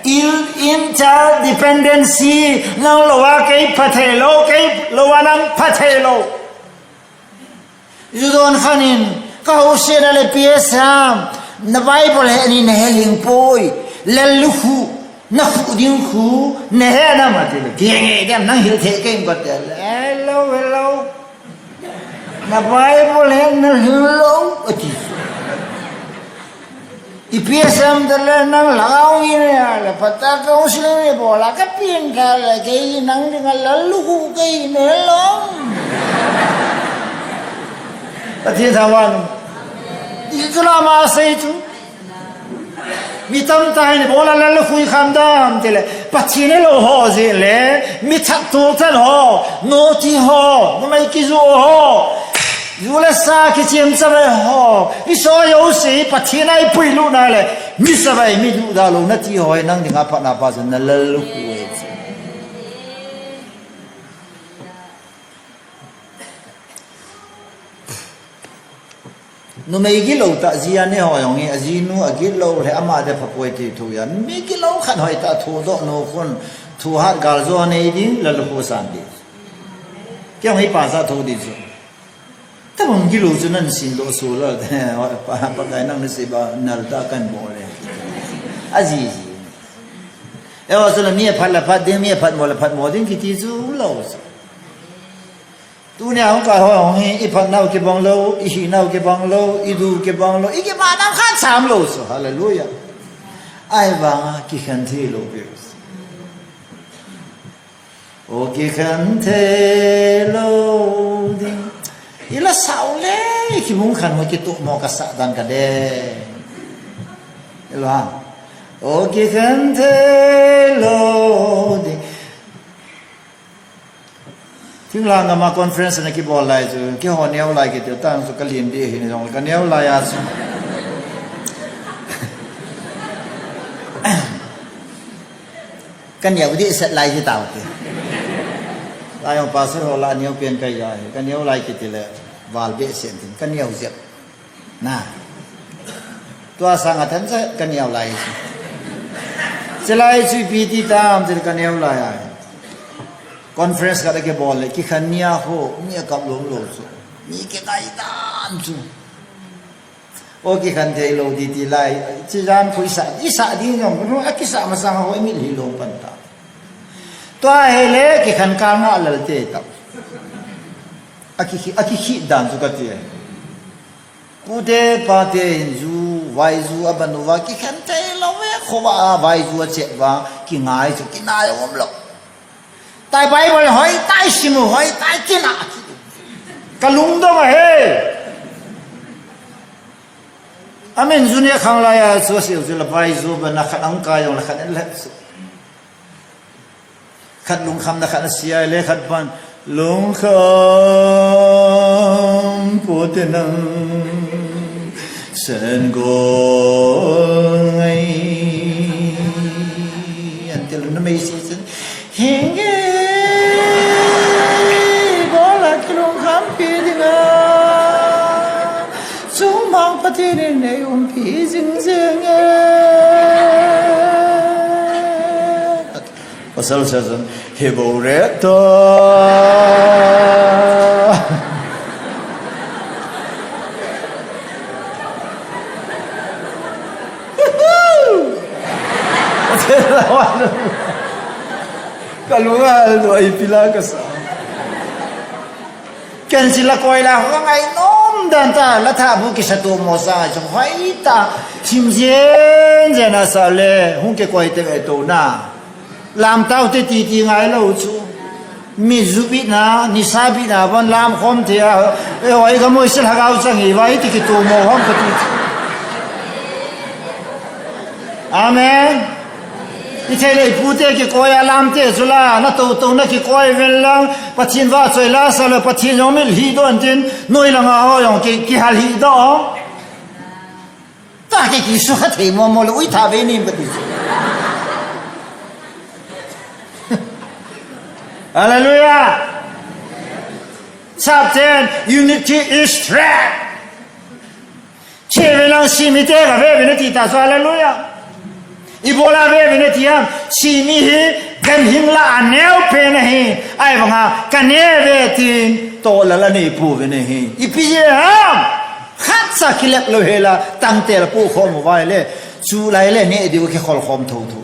in, interdependency, nang lou a kei pha thei lou, kei lou a nang pha thei lou. Ju don khan in, ka ho se na le P S M, na Bible he ni na he ling poi, le lu khu, na khu ding khu, na he na ma ti le, ki nge dem nang hil thei kei ba te le, hello, hello. Na Bible he na hil lou, ati. I P S M te le nang lhagao ngi ne a le, pata counseling ni bola ka pin ka le, kei nang dinga lal lu khu kei ne lou. Ati thawan. I chu la ma sei chu. Mi tamtah in bola lal khu i kham dam te le, Pathen i lo ho jeh le, mi that tu tan ho, noti ho, numei kiju ho, ju le sa kichem chave ho, i so jouse Pathen a i puilut na le, mi savai mi duda lou na ti ho, nang dinga phatna pa chu na lal khu e. Numei gilou tah ji a ne ho jong hi, ajinu agilou le ama de pha poi ti thu a. Mi gilou khat hoi tah thu doh nu khun, thu hat gal jo nei ding, lal khu san ding. Kei jong hi pa sa thu ding chu. Tabang gilou chu nan sin doh so la, pa, Pakai nang na sei ba, nal tah kan bol le. Aji ji. Eiho chu la mi aphat la phat ding, mi aphat mo la phat mo ding kiti chu lou chu. Tunia hung kal ho hung hi, i phat nau kibang lou, i hi nau kibang lou, i du kibang lou, i kibang nau khat sam lou so. Hallelujah. Ahivanga kikhen thei lou pi. O kikhen thei lou ding. I la sao le, i kibung khan ho kitu mo ka sa dan ka de. I la. O kikhen thei lou ding. Thinglhang gam a conference na kibol lai chu, keiho neo lai kiti tang chu ka len ding ahi jong ka neo lai a chu. Ka neo dehset lai hi tau te. Lai jong pastor ho la neo pen ka ja hi, ka neo lai kiti le val behseh tin, ka neo jep. Na. Tua sanga than cha ka neo lai chu. Chulai chu ipi ti tam, chule ka neo lai a. Conference khat a kibol le, kikhen nia ho, mi akap lom lou chu. Mi kingai dan chu. O kikhen thei lou ding ti lai, chi jan khu i sa, i sa ding jong, akisa masang ho i mitlhi lom pan ta. Tua hi le, kikhen kal nga lal te ta. Aki, aki khi dan chu ka ti. Pute, pate in ju, vaiju a ban uva, kikhen thei lou ve, khovah a vaiju a chep uva, kingai chu, kinai um lou. Tai Bible hoi, tai sim u hoi, tai kina. Ka lungdong ahi. Amen, ju ne khang lai a, chu siu chu la vaiju ban a khat ang ka jong la khat en le chu. Khat lungkham na khat na sia le khat ban lungkham pute nang sen go ngai. An til numei si sen hinge bola kilungkham pi dinga. Chumang Pathen in ei umpi jing jing e. Pasal sa chun, hi bou re to. Ka lunga al do ai pila ka sa. Ken si la koi la, ho ngai nom dan ta, la tha bu kisa tu mo sa, chu hoi ta, sim jen jen a sa le, hung kikoi te ve to na. Lam tau te ti ti ngai lou chu. Mi ju bit na, nisa bit na, bon lam khom thei a, e hoi ka moi se lhagao chang hi, vai ti kitu mo hom ka ti. Amen. I thei le i pute kikoi a lam te chu la, na to to na kikoi vel lang, Pathen vahchoi la sa le Pathen jong mitlhi doh in tin, noi langa ho jong ki, kihal hi doh. Aki kisu kha thei mo mo le ui tha ve ni ba ti. Hallelujah. Chapter unity is strength. Che ve lang simi te ka ve ve na ti ta so hallelujah. Ibola ve ve na ti ham simi hi gan hing la a neo pe na hi. Ai vanga ka ne ve tin to la la nei pu ve na hi. Ipi ye ham. Khat sa kilep lo hela tang tel pu khom vai le. Chu lai le ne diu ki khol khom tho tho.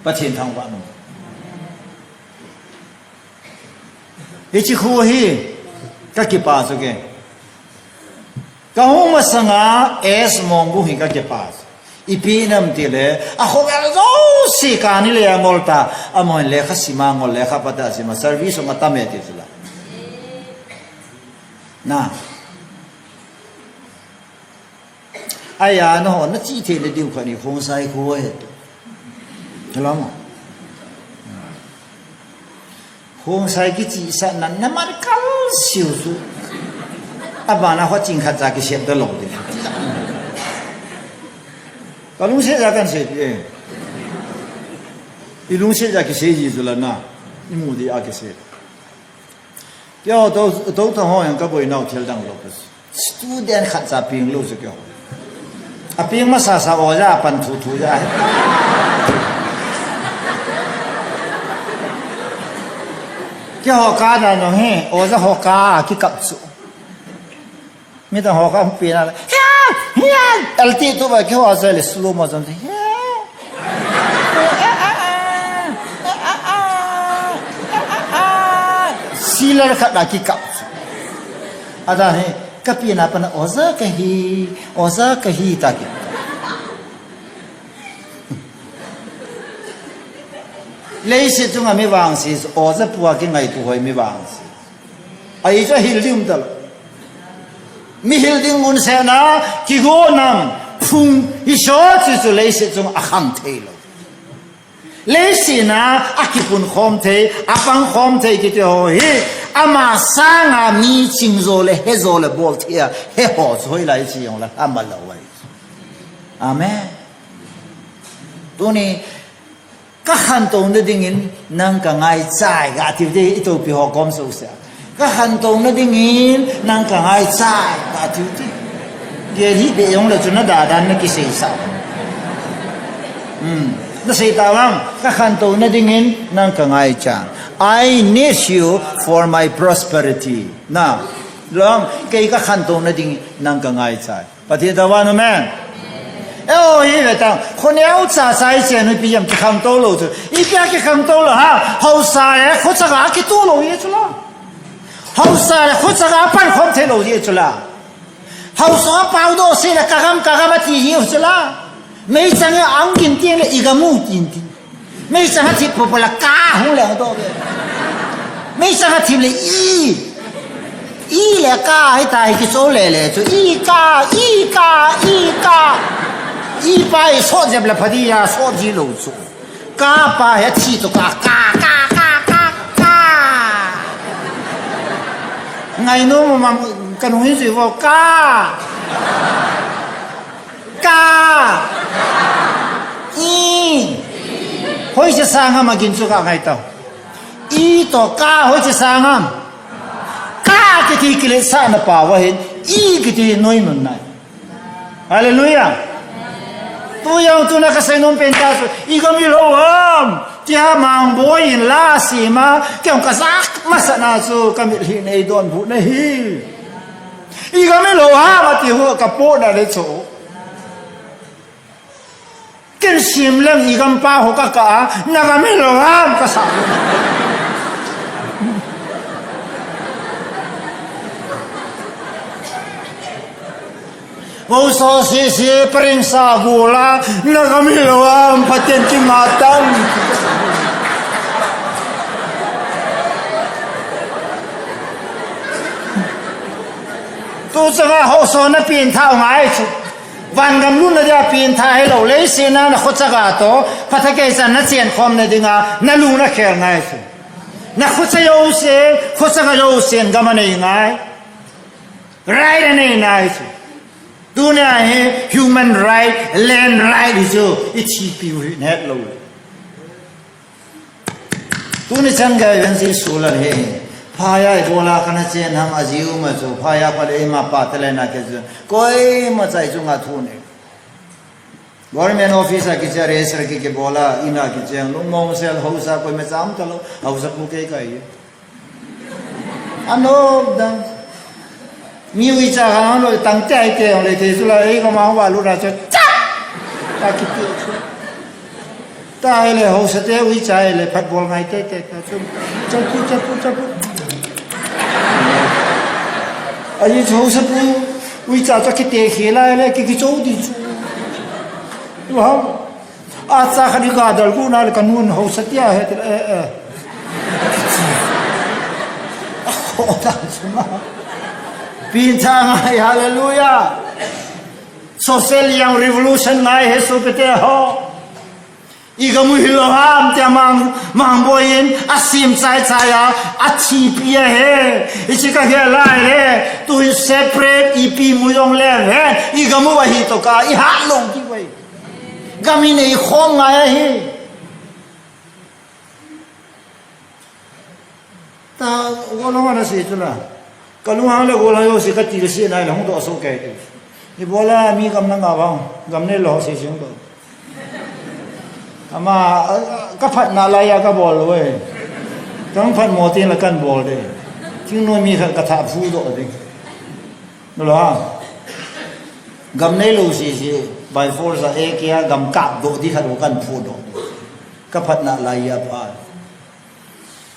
Pathian thangvah in. Hichi khu hi ka kipa chu ke. Ka hung masanga es mong bu hi ka kipa chu. Ipi nam ti le a khovel zo si ka ni le a ngol ta a mon le kha sima ngol le kha pata sima service ma ta me ti chu la. Na. Aya na ho na chi thei le diu kha ni khong sai khu he. Hello. Khong sai ki chi sa na na mar kal siu su. Abana ho ching khat cha ki siap da lo de. Ka lung se ja kan se e. I lung se ja ki se ji zu la na. I mu di a ki se. Keiho to, to ta ho yang ka boi nau thil dang lo ka. Student khat cha ping lo se keiho. A ping masa sa o ja pan thu thu ja. Keiho ka da no he, o ja ho ka ki kap chu. Mi ta ho ka pi na. Hian, hian. Al ti tu ba keiho a se le slow motion. Hian. Silar khat a kikap. Ada he, ka pi na pana oza ka hi, oza ka hi ta ki. Leiset chunga mi vangsi, oza pua ki ngaitu hoi mi vangsi. Ai chu hil ding um ta lo. Mi hil ding un se na, kigo nam, phung, i so chu chu leiset chunga a khang thei lo. Leiset na a kipun khom thei, a pang khom thei kiti ho hi, ama sanga mi ching zo le, he zo le bol thei a, he ho chu hoi lai chi jong le, ama lo ai. Amen. Tuni, ka khantou na dingin, nang ka ngai chai, ka ti te, i topi ho kom so se. Ka khantou na dingin, nang ka ngai chai, ka ti te. Gel hi be jong le chu na da dan na ki sei sa. Hmm. Na sei ta vang, ka khantou na dingin, nang ka ngai chai. I need you for my prosperity. Na, long, kei ka khantou na dingin, nang ka ngai chai. Pathian thangvah in amen. E o hi ve tang, khoneo cha cha i chen u ipi jam kikhangtou lou chu. Ipi a kikhangtou lou ham, haosa le khochaga kitu lou hi chu la. Haosa le khochaga pan khom thei lou hi chu la. Haosa pau do se le ka gam ka gam a ti hi chu la. Meichang a ang kin tiang le i gam u tin tin. Meichang a thip popo la ka hung le do ve. Meichang a thip le i. I le ka hi ta hi ki so le le chu. I ka, i ka, i ka. I pa i so jep la phadi ya so ji lo chu. Ka pa he thi to ka, ka, ka, ka, ka, ka. Ngai no ma ka nung hi ji vo ka. Ka. I. Hoiche sang ham a gin chu ka ngai tau. I to ka hoiche sang ham. Ka kiti kiletsahna pao ahin. I kiti noinun nai. Hallelujah. Tu jong tuna ka seinom pen ta chu. I gam i lou ham. Tia mang boi in la sima. Kei jong ka zak masana chu. Ka mitlhi nei donbut na hi. I gam i lou ham, ati hu ka po na le chu. Ken sim leng i gam pa ho ka ka a, na gam i lou ham ka sa. Ho so si si pring sa gula, na gam i lou ham, Pathian ki matan. Tu changa ho so na pin thau ngai chu. Van gam lutna dia pin tha helou leiset na na khochaga to, phatah kei chan na chen khom na dinga, na lung na khel ngai chu. Na khocha jousen, khochaga jousen gam a nei ngai. Rai na nei ngai chu. Tunia hi human right, land right hi chu i thipiu hi nahet lou. Tuni chan gei ven si sula hi. Phaya ibola kana chen ham ajiu ma chu. Phaya pa le ima pa te le na ke chu. Koima chai chu nga thu ne. Government office a kiche register ki kibola ina kicheng lungmong sel hausa koima cham talo. Hausa pu kei kai. Anop dang. Mi uicha kha hang lo tang te ai te hong le te chu la ei ka ma hong va lu ra chu. Cha! Ta ki te chu. Ta ai le hausa te uicha ai le phat bol ngai te te ta chu. Chapu, chapu, chapu. Ai chu hausa pu uicha cha ki te khi lai le ki ki chou di chu. Wow. Acha khat i gadal gu na le ka nun hausa tia he te, eh, eh. Akhoh ta chunga. Pintha ngai, hallelujah. Social yang revolution ngai he sopite ho. I gamu hilou ham tia mang, mang boin, asim chai chai a, athipi a he. Ichi ka he lai le, tu separate ipi mu jong le he. I gamu ahi to ka, i hat lou ki wai. Gam hi nei khom ngai ahi. Ta, golhang ana sei chu la. Ka lunghang le golhang jouse ka tilse nai le hung doh so kei ti. Ibola mi gam na nga vang, gam nei lou sei sei hung doh. Ama, a, a, ka phatna lai a ka bol lou e. Ka hung phat mo tin la kan bol de. Thingnoi mi khat ka thah phu doh ding. Nalo ha. Gam nei lou sei sei, by force a, eh, kia gam kap doh di khat u kan phu doh. Ka phatna lai a pha.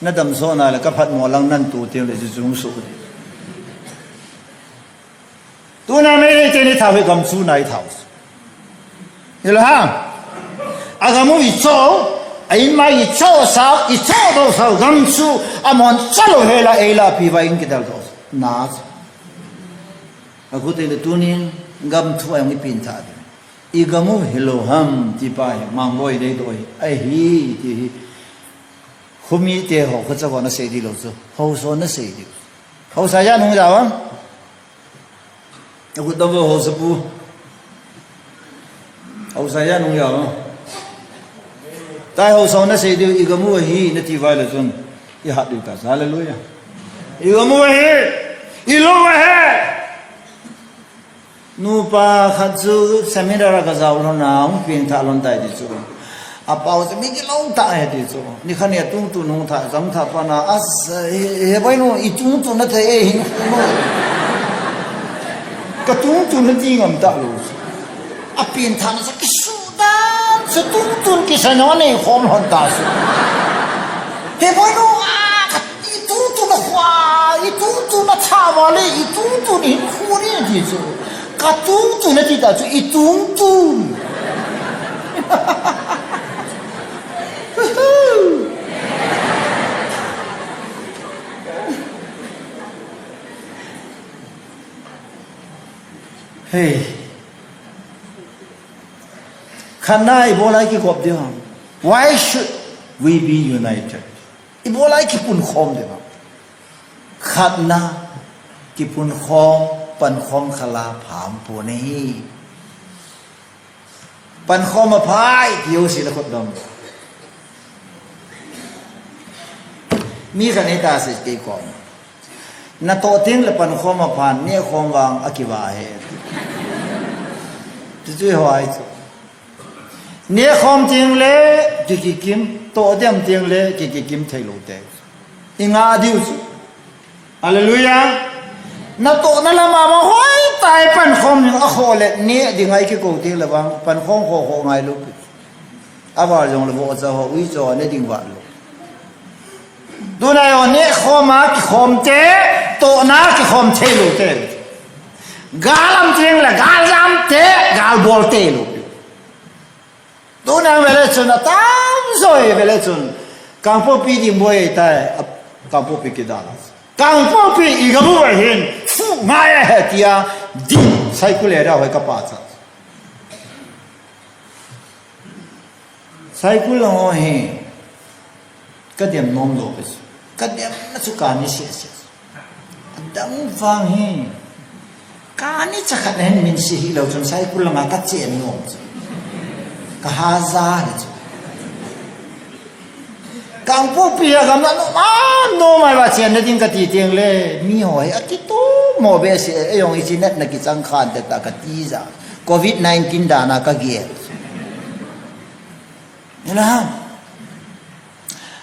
Na dam so na le ka phat mo lang nan tu teng le chu chung su. Tuna Meitei ni thau hi gam chu nai thau. Nilo ha. A gam u i cho, a in mai i cho sa, i cho do sa gam chu, a mon cha lou he la ei la pi va in ki dal do. Na. A khu te le tunin gam thu a jong i pin tha de. I gam u hilou ham ti pa hi, mang boi dei doi. Ai hi, ti hi. Khumi te ho kha cha ko na sei di lou chu. Hausa na sei di. Hausa ja nung ja wa. Aku da bo hausa pu. Hausa ja nung ja wa. Tai hausa na sei di i gam u hi na ti vai le chun. I hat di ta. Hallelujah. I gam u hi. I lou u hi. Nupa khat chu seminar a ka jao lhon a, hung peng tha lhon tai ti chu. A pau chu mi kilou tah e ti chu. Ni khat ni a tungtun hung tha, jam tha pa na, a sa, he, he boinu, i tungtun na thei e hin khu no. Ka tungtun na ti ngam ta lou. A peng tha na sa kisu dan, sa tungtun kisa no nei khom lhon ta su. He boinu, a, ka I tungtun a khua, i tungtun a chama le, i tungtun in khu ni ti chu. Ka tungtun a ti ta chu, i tungtun. Hey. Khat na ibola i kikop diu ham. Why should we be united? Ibola i kipunkhom diu ham. Khat na kipunkhom, pankhom khala pham pon ahi. Pankhom aphai, ti jouse na khut dom. Mi khat nei ta se kei kom. Na toh teng le pankhom aphan, nehkhom vang akiva he. Ti chu ho ai chu. Nehkhom teng le kikikim, toh dem teng le kikikim thei lou te. I nga diu chu. Hallelujah. Na tohna lama ma hoi tai pankhom ning a kho le neh ding ai kikou teng le vang pankhom kho kho ngai lou pi. A var jong le vo cha ho ui cho ne ding vat lou. Tuna yo nehkhom a kikhom te, tohna kikhom thei lou te. Gal am teng le gal jam te, gal bol te lou pi. Tuna vele chun atam joi vele chun. Kangpokpi ding boi tai, a, Kangpokpi kidal. Kangpokpi i gam u ahin, fu ngai ahi tia, ding, Saikul area hoi ka pa cha. Saikul lang ho hi, ka dem nom lou pe chu. Ka dem na chu ka ni sia sia. Adang vang hi. Kani chakhat na hin min si hilou chun Saikul langa ka chen nom chu. Ka haja hi chu. Kangpokpi a gam na nom a nom a va chen na ding ka ti teng le. Mi ho hi a kitu mo be si e yong i chi net na ki chang khan te ta ka ti ja. Covid nineteen dan a ka gel. Ina ham.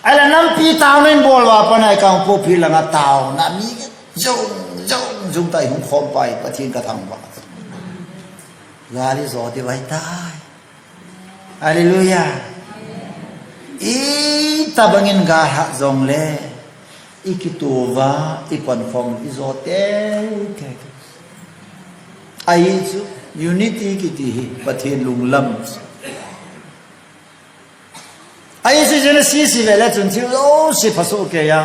Ala nampi tao nen bol va pa nai Kangpokpi langa tao na mi jong jong jong tai hung khom pai Pathen ka thang ba. Gali jo ti vai tai. Hallelujah. I tabangin ga ha jong le. I kituva, i pankhom, i jo te te. Ai chu, unity kiti hi, Pathen lunglam. Ai chu Genesis si vele chun thil lo si phaso ke ya.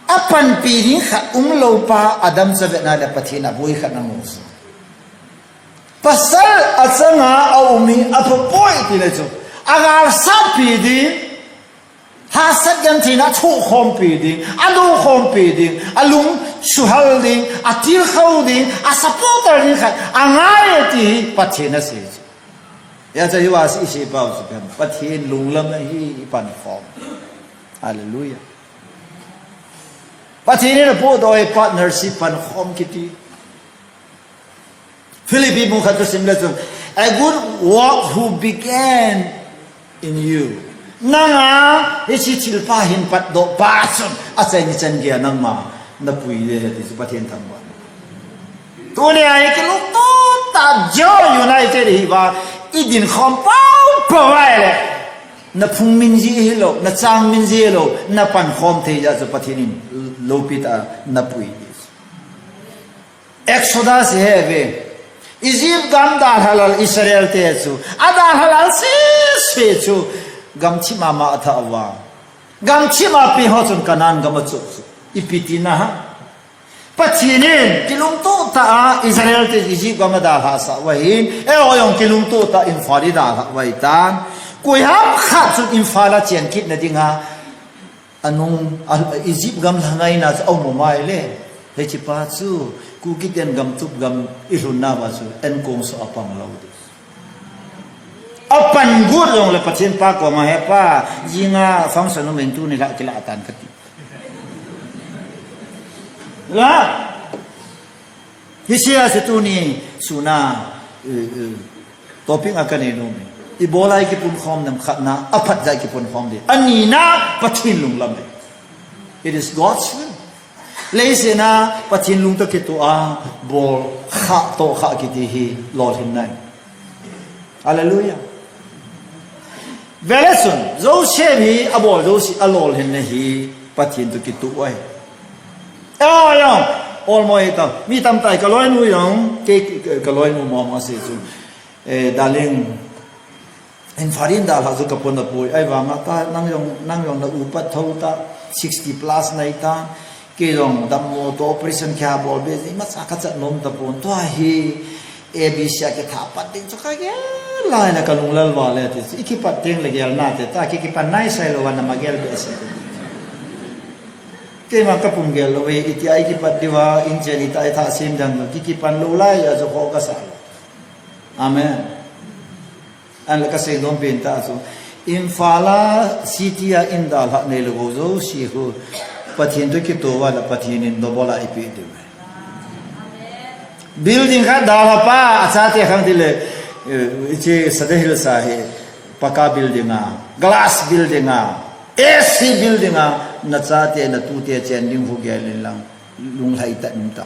A panpi ding khat um lo pa Adam cha vena le Pathen a boi khat na mu. Pasal a changa a um hi a pha poi ti le chu. A gal sa pi ding. Hahsat gentheina a thohkhompi ding, a dokhompi ding, a lung suhal ding, a tilkhou ding, a supporter ding khat a ngai e ti hi Pathen a sei chu. Hijeh a chu hiva si i sei pau chu pen Pathen lunglam ahi i pankhom. Hallelujah. Pathen in a pohdoh hi partnership pankhom kiti. Philippi bung khat chu sim le chun, a good work who began in you. Nanga hiche thilpha hin patdoh pa chun, achaini chan geiya nangma napui ding ahi ti chu Pathen thangvah. Tunia hi kilungtoh tah, joy united hiva, i dinkhom pau pau ahile, na phung min jeh hilou, na chang min jeh hilou, na pankhom thei jeh chu Pathen in lopi tah a napui ding. Exodus hi ve. Egypt gam dalha lal Israel te chu. A dalha lal sese chu. Gamthip mama a tha uva. Gamthip a pi ho chun Canaan gam a chu chu. Ipi tina ham. Pathen in kilungtoh tah a Israel te Egypt gam a dalha sah uva hin. Eiho jong kilungtoh tah a Imphal i dalha uva hitan. Koiham khat chun Imphal a chen kit na dinga. Anung, a, Egypt gam lha ngaina chu a um um ahile. Hiche pa chu, Kuki ten gamtup gam i lhunna uva chu, enkong chu a pang lou ding. A pan got jongle Pathen pa koma he pa, jinga function um in tuni lha kilah tan kati. La. Hiche a chu tuni suna, eh, eh, topic a kanei nom e. Ibola i kipunkhom nam khatna, aphat jeh a i kipunkhom ding. Anina, Pathen lunglam e. It is God's will. Leiset a Pathen lung toh kitoh a, bol kha toh kha kiti hi lolhinna ahi. Hallelujah. Vele chun, Joseph hi abol jouse a lolhinna hi Pathen toh kitoh ahi. Ayo, olmo ita. Mi tamtah ka loinu jong, ke, ke, ka loinu mama sei chu. Eh, darling, Imphal in dalha chu ka pon a poi. Ahivanga ta, nang jong, nang jong na upat tho ta, sixty plus na hita. Kei jong dammo toh operation kibol be, imacha ka chat nom tapon. Tua hi, A B C a kitha pat ding chu ka gel lai na ka lunglel val e ti chu. I kipat ding le gel nate ta, ki kipat nai sai lou va na ma gel be se. Keima ka pum gel lou e, iti a i kipat diu va, in chen ita i tha sim dang, ki kipan lou lai a chu kho ka sa. Amen. An le ka sei nom pen ta chu. Imphal a city a in dalha nei lou jouse hi. Pathen toh kitoh uva le Pathen in double a eipeh diu. Building khat dalha pa, achate khang ti le, eh, hiche Sadar Hills a hi, paka building a, glass building a, A C building a, nachate, natute chen ding hu gel in lang, lunglhai ta in ta.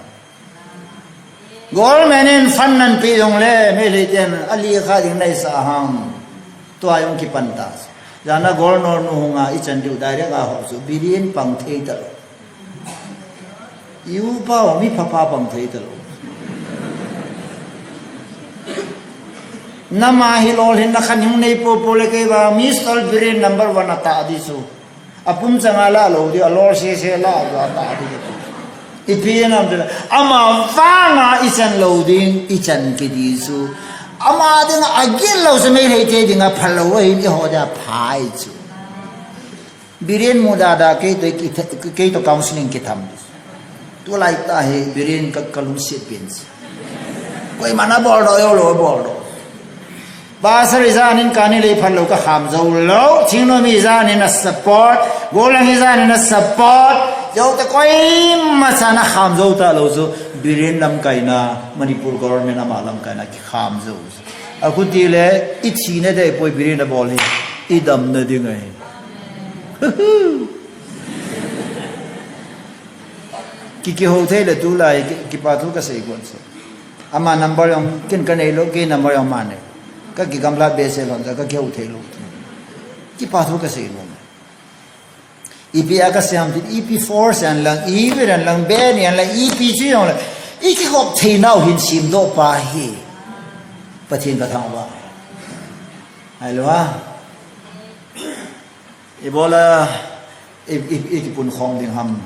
Government in fund nan pe jongle, Meitei ten, ali kha ding nai sa hang. Tua jong kipan ta. Jana governor nu hunga i chan diu direct a ho chu, billion pang thei ta lou. I upa mi phapa pang thei ta lou. Nama hi lolhinna khat hung nei popo le kei va, Mister Biren number one a ta di chu. A pum changa la lou di, a lol sese la, a ta di. Ipi nam te, ama vanga i chan lou ding, i chan kiti chu. Ama dinga a gel lou chu Meitei te dinga phal lou ahin eiho dia phai chu. Biren mu dada kei toh ki, kei toh counseling kitham. Tulai ta hi Biren ka, ka lungset pen chu. Koiman abol doh jou lou, abol doh. Pastor ijat in kani lei phat lou kakham jou lou. Thingnoimi ijat in a support. Gollhang ijat in a support. Jou ta koima chan akham jou talou chu. Biren lamkaina, Manipur government ama lamkaina kikham jou. Akhuti le, ithina dei poi Biren abol hi. Idamna ding ahi. Ki, kihou thei le tulai, ki, kipa thu kasei gon chu. Ama number jong ken kanei lou, kei number jong ama nei. Kakigamlat behseh lhon jeh a kakihou thei lou. Kipa thu kasei lou. Ipi a kasei ham ti, ipi force an lang, ipi ran lang, ben an lang, ipi chu jong lang. Ikikhop thei nau hin semdoh pa hi. Pathen kathangvah. Hello ha. Ibola, i, i, ikipunkhom ding ham.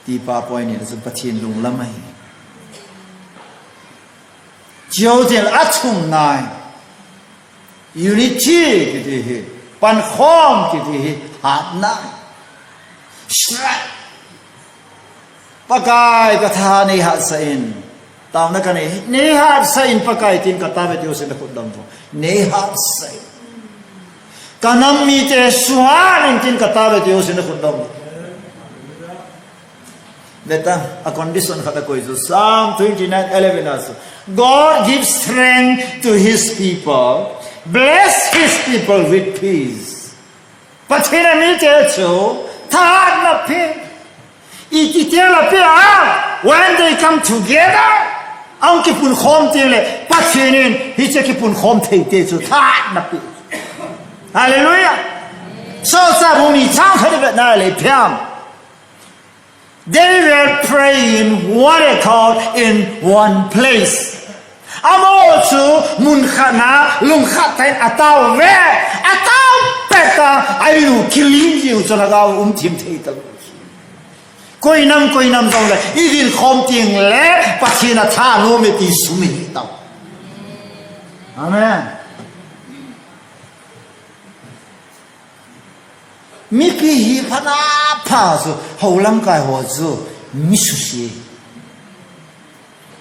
Ti pa point ni chu Pathen lunglam ahi. Chujou chun achung nai. Unity kiti hi, pankhom kiti hi, hatna. Strength. Pakai katha nei hatsah in. Taona kanei, nei hatsah in Pakai tin katao ve ti jousen nakhut dong vo. Nei hatsah in. Kanam mite suhat in tin katao ve ti jousen nakhut dong vo. Veta, a condition khat akoi chu Psalm twenty-nine eleven a chu, God gives strength to his people, bless his people with peace. Pathen in amite chu thahatna apeh. Iti teng le apeh a, when they come together, ahung kipunkhom teng le, Pathen in hiche kipunkhom theite chu thahatna apeh. Hallelujah. Solchah bung ni chang khat i vet na le ipi ham. They were praying in one accord in one place. Amaho chu mun khat na, lung khat tah in atao uve, atao pet a, a in u kilim jiu chu lhagao um thim thei talou. Koi nam, koi nam jong le, i dinkhom teng le, Pathen a thanom e ti sumil tao. Amen. Mipi hi phat na pha chu, hou lamkai ho chu, mi suse.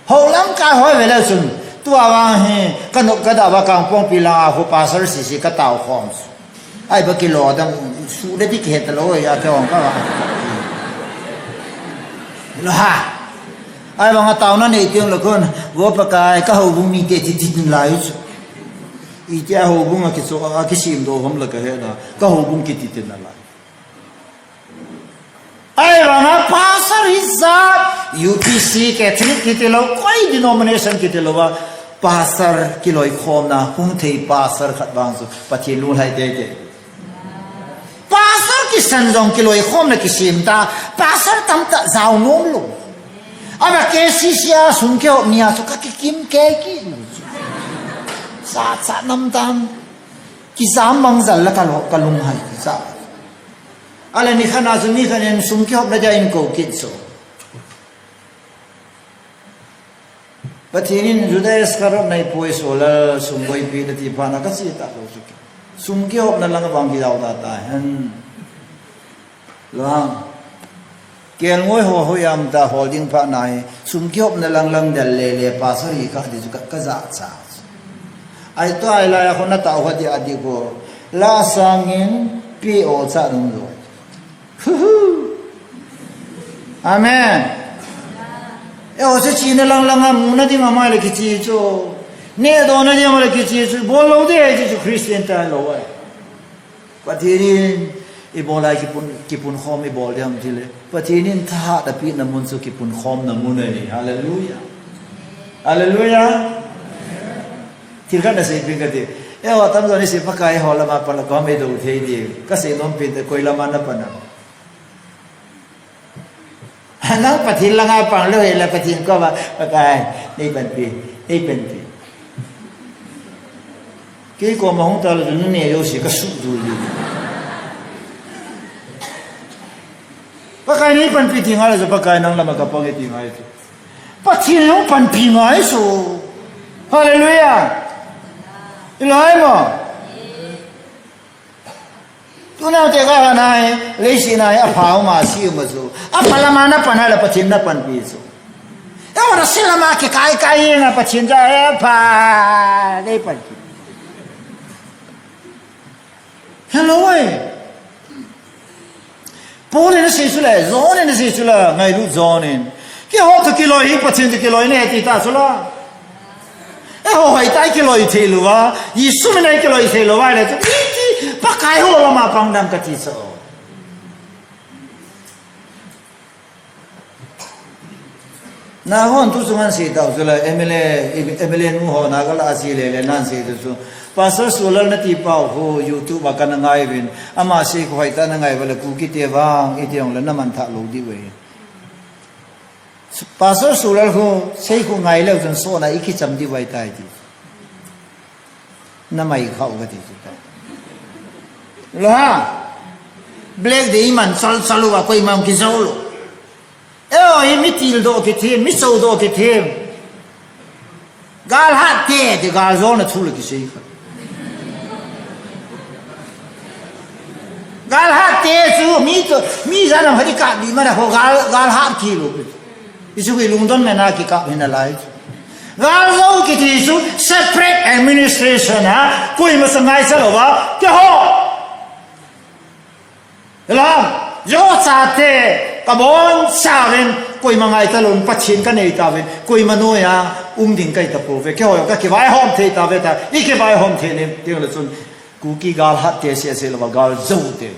Hou lamkai ho ve le chun, tua vang hi, ka nop ka da va Kangpokpi lang a khu pastor sese ka tao khom chu. Ai ba kilo dang, su le ti kihet lou, a ke ong ka va. Lo ha. Ai vang a taona nei teng le khun, vo Pakai, ka houbung mite ti ti tin lai chu. Itia houbung a kicho, a kisemdoh ham la ka he na, ka houbung kiti tin na lai. Ahivanga pastor hijat, U P C, Catholic kiti lou, koi denomination kiti lou a, pastor kiloikhomna hung thei pastor khat vang chu Pathen lunglhai teitei. Pastor kisan jong kiloikhomna kisem ta, pastor tamtah jao nom lou. Ama K C C a sum kihop nia chu ka kikim kei kit lou chu. Sa sa nam tam. Kijam mang jal la ka lo, ka lunghai kisa. Ahile nikhat na chu mi khat in sum kihopna dia eikou kit chu. Pathen in Judas Iscariot na ipui so la sum boipi na ti phat na ka che talou chu. Sum kihopna lang vang kijao ta ta hen. Lang. Kelngoi ho hoiya um ta hol ding phat na hi, sum kihopna lang lang del le le pastor hi kha ti chu ka, ka jachat. Ai to ai la ya khona tao kha ti a ti ko. La sangin pi o cha dong lo. Hu hu. Amen. E o se chi na lang lang a mu na ding a mai le kichi chu. Ne do na ding a mai le kichi chu. Bol lou de ai chu Christian ta lou ai. Pathen in, ibola kipun, kipunkhom ibol diam tile. Pathen in thahat apehna mun chu kipunkhomna mun ahi. Hallelujah. Hallelujah. Thil khat na seipeh kate. Eiho tamjo ni se Pakai ho lama pan la koi ham eidou thei di. Ka seinom peh te koi lama na pan a. Nang Pathen langa pang lou hile Pathen koma, Pakai, nei panpi, nei panpi. Kei koma hung talou chu nane jouse ka suh jui. Pakai nei panpi ti ngai lou chu Pakai nang lama ka pang e ti ngai chu. Pathen in hung panpi ngai chu. Hallelujah. Ilai mo. Tuna te ka ha nai, leiset na hi apha um a, ase um a chu. Apha lama na pan a le Pathen na panpi chu. Eiho na Lama kikai kai inga Pathen ja e pa. Dei pa. Hello, eh. Paul in asei chu le, John in asei chu le, ngailut John in. Keiho toh kiloi hi, Pathen toh kiloi nahi ti ta chu la. Eiho hoitah a kiloi thei lou va, Jesu min a kiloi thei lou va le chu, iti, Pakai ho lama pang dam kati chu. Nahon tu chu ngan sei tau chu la, M L A, M L A nu ho na ka la a chi le le nan sei tu chu. Pastor Sulal nati pau ho YouTube a kana ngai vin, ama sei khu hoitah na ngai va le Kuki te vang, iti jong le na man thah lou diu ve. Pastor Sulal khu sei khu ngai leu chun sona i kicham diu vai tai ti. Na mai khau ka ti chu ta. Lo ha. Black Day man chal chal uva koima kijou lou. Eo hi mi til doh kithem, mi chou doh kithem. Gal hat te, ti gal jol na thu le kisei kha. Gal hat te chu mi to, mi jana hadi ka di mana ho gal, gal hat kilo. Isu ki lungdon me na kikap hina lai. Gal jou kiti chu separate administration a, koima sa ngaicha lou va, keiho. Lam, Jehovah chate, ka bonchauvin, koima ngaicha louvin, Pathen ka nei tauvin, koima noiya um ding ka hi tapouve, keiho jong ka kivaihom thei tauve ta, i kivaihom thei nin, ti le chun, Kuki gal hat te sese lou va, gal jou te.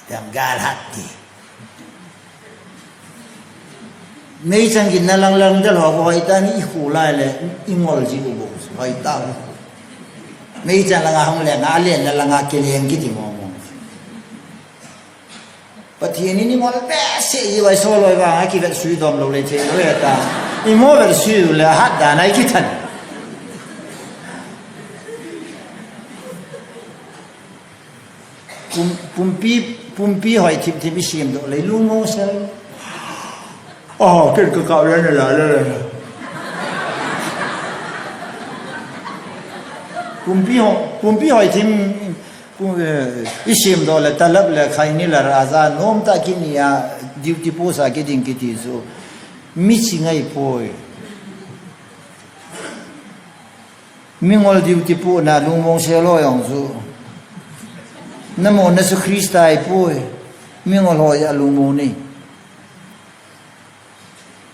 Tam gal hat ti. Meichang gin na lang lang dal ho ko hoitah ni i khu lai le i ngol ji u bo hoitah. Meichang langa hung le na le na langa kileng kiti mo mo. Pathen in i ngol behseh ji vai so loi va a kivet sui dom lou le che lou le ta. I mo vet sui le hat da nai kithan. Pum, pumpi, pumpi hoi thim thim i sem doh lei lungmong sel. Oh, ken ka kau le na la le. Pumpi ho, pumpi hoi thim, pum, eh, i sem doh le talap le khai ni la raja nom ta ki ni a duty post a ki ding kiti chu. Mi chi ngai poi. Mingol duty pu na lungmong se lo jong chu. Na mo na chu Krista i pu. Mingol ho ya lungmong ni.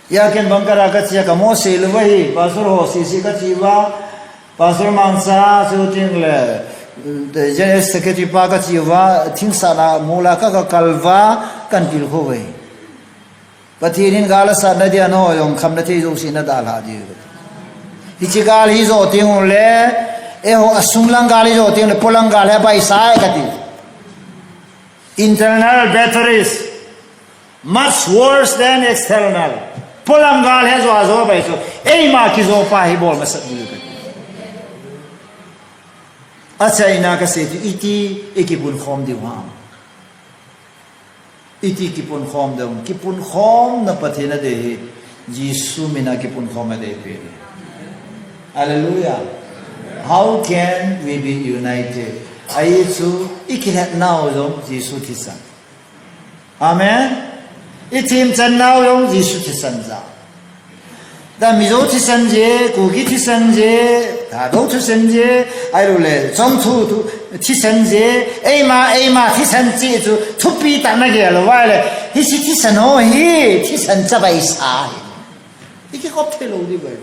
Ya ken bang kara ka chia ka mo se lo va hi. Pastor ho si si ka chi va. Pastor Mangsa chu ting le. General Secretary pa ka chi va. Thing sa na mo la ka ka kal va. Kan pil kho ve. Pathen in gal asatna dia nangho jong khamna thei jouse nadalha diu. Hiche gal hi jo teng le, eiho asung lang gal hi jo teng le, polang gal hi abaisa e kati. Internal batteries much worse than external. Polang gal hi jo ajo bai chu, eima kijo pa hi bol masat diu kati. Achaina kasei chu iti, i kipunkhom diu ham. Iti kipunkhom ding, kipunkhomna Pathen adei hi, Jesu mina kipunkhom adei pen. Hallelujah. How can we be united? Ahi chu, i kilhatnau jong Jesu thisan. Amen. I themchannau jong Jesu thisan jal. Tua Mizo thisan je, Kuki thisan je, Thadou thisan je, ahilou le, Chongthu thu, thisan je, eima, eima thisan che chu, thupi tah nagel uva le, hiche thisan ho hi, thisan chabaisa hi. I kikop thei lou diu ahi.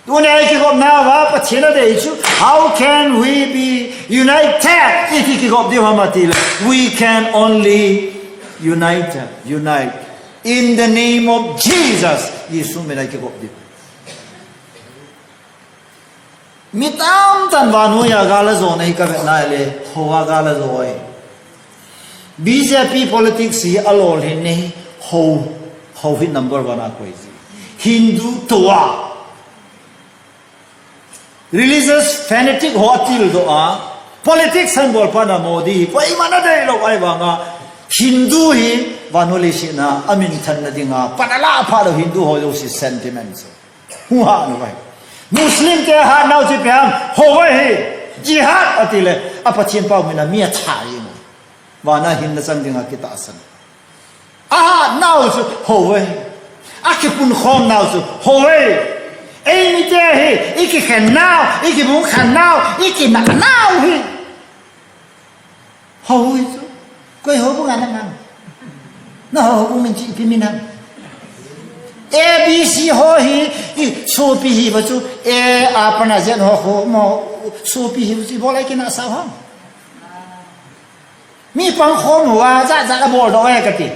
Tuni a i kikopnauva, Pathen adei chu, how can we be united? I kikop diu ham ati le, we can only unite, unite. In the name of Jesus, Jesu mina i kikop diu. Mi tamtah in vannoi a gal ajo na hi kavet na le, hou a gal ajo e. B J P politics hi alolhin nei, hou, hou hi number one a koi ji. Hindu tua. Religious fanatic ho atildoh a, politics ahin bolpa na Modi hi, koima nadei lou ahivanga, Hindu hi, vannoi leiset a, amin thanna dinga, pan ala pha lou Hindu ho jouse sentiments. Hung hat nau ahi. Muslim te hatnau chu ipi ham, hou ahi, jihad ati le, a Pathen pao mina mi atha jeng u. Vana hinna chang dinga kitahsan. Ahatnau chu hou ahi. Kipun khom nau chu hoi. Eimite hi, ikikhen nau, ikibung khen nau, ikinah nau hi. Hoi chu. Koi houbung a nang ham? Na houbung min chu ipi min ham? A B C ho hi, i sopi hi ba chu, A a pat a Z ho ho mo, sopi hi ba chu, ibola ikinah sao ham? Mi pang khom uva, jat jat abol doh e kati.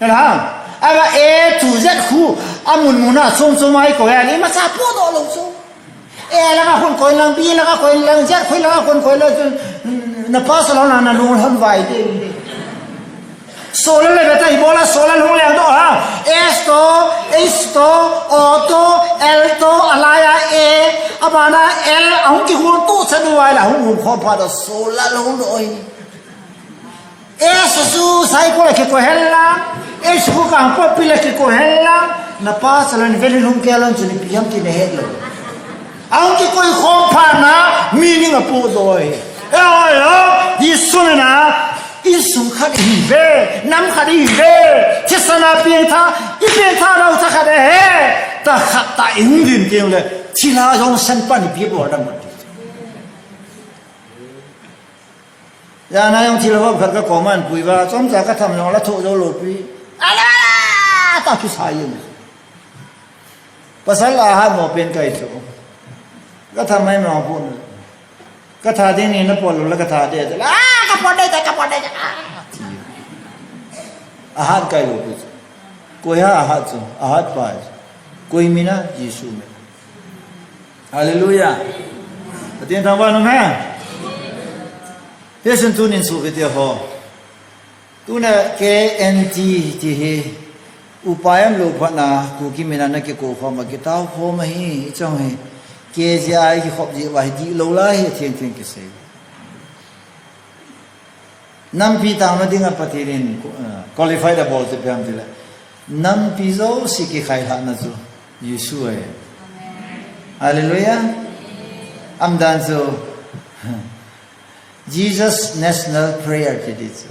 Ahi, ama A to Z khu, amun mun a chom chom a ikoi a, imacha podoh lou chu. A langa khun koi lang, B langa koi lang, Z khu langa khun koi lang chu, na pastor ho na, na lunglhon vai te. Solar le beta ibola solar hung leng doh ham. S to, H to, O to, L to, alai a A, abana L, ahung kihung tu sa du vai la hung hung khom phat a solar hung doh hi. S chu sai ko le kikoi hen lang, H khu kang ko pi le kikoi hen lang, na pastor le ni velin hung ke lang chu ni pi ham ti na het lou. Ahung kikoi khom phat na, meaning apodoh hi. E oi o, Jesu na, insung khat ihi ve, nam khat ihi ve, thisan a pengtha, ipengtha nau tha khat ahi, tha khat tah ihung din teng le, thilha jong san pan ipi bol dam ti. Jana jong thilha vop khat ka koma eipui uva, chomcha ka tham jong la thoh jou lou pi. Ala, ala, ta kisai in. Pasal a hat mo pen kai chu. Ka tha mai mo pun. Ka tha ding ni na pol lou la ka tha de. La ka pol de, ka pol de. Ah, ti. A hat kai lou pi chu. Koi ham a hat chu? A hat pa chu. Koi min a? Jesu min. Hallelujah. Pathen thangvah in um hen. Hichun tunin sopite ho. Tuna K N T ti hi upai umlou phat na Kuki min a na kikou khom a kitao khom ahi, hiche hi K J I kikhop jeh uva hi dihlou lai hi theng theng kisei. Nampi taona dinga Pathen in, eh, qualified abol chu ipi ham tile, nampi jouse kikhailhahna chu Jesu ahi. Hallelujah. Aum dan chu Jesus National Prayer ti di chu.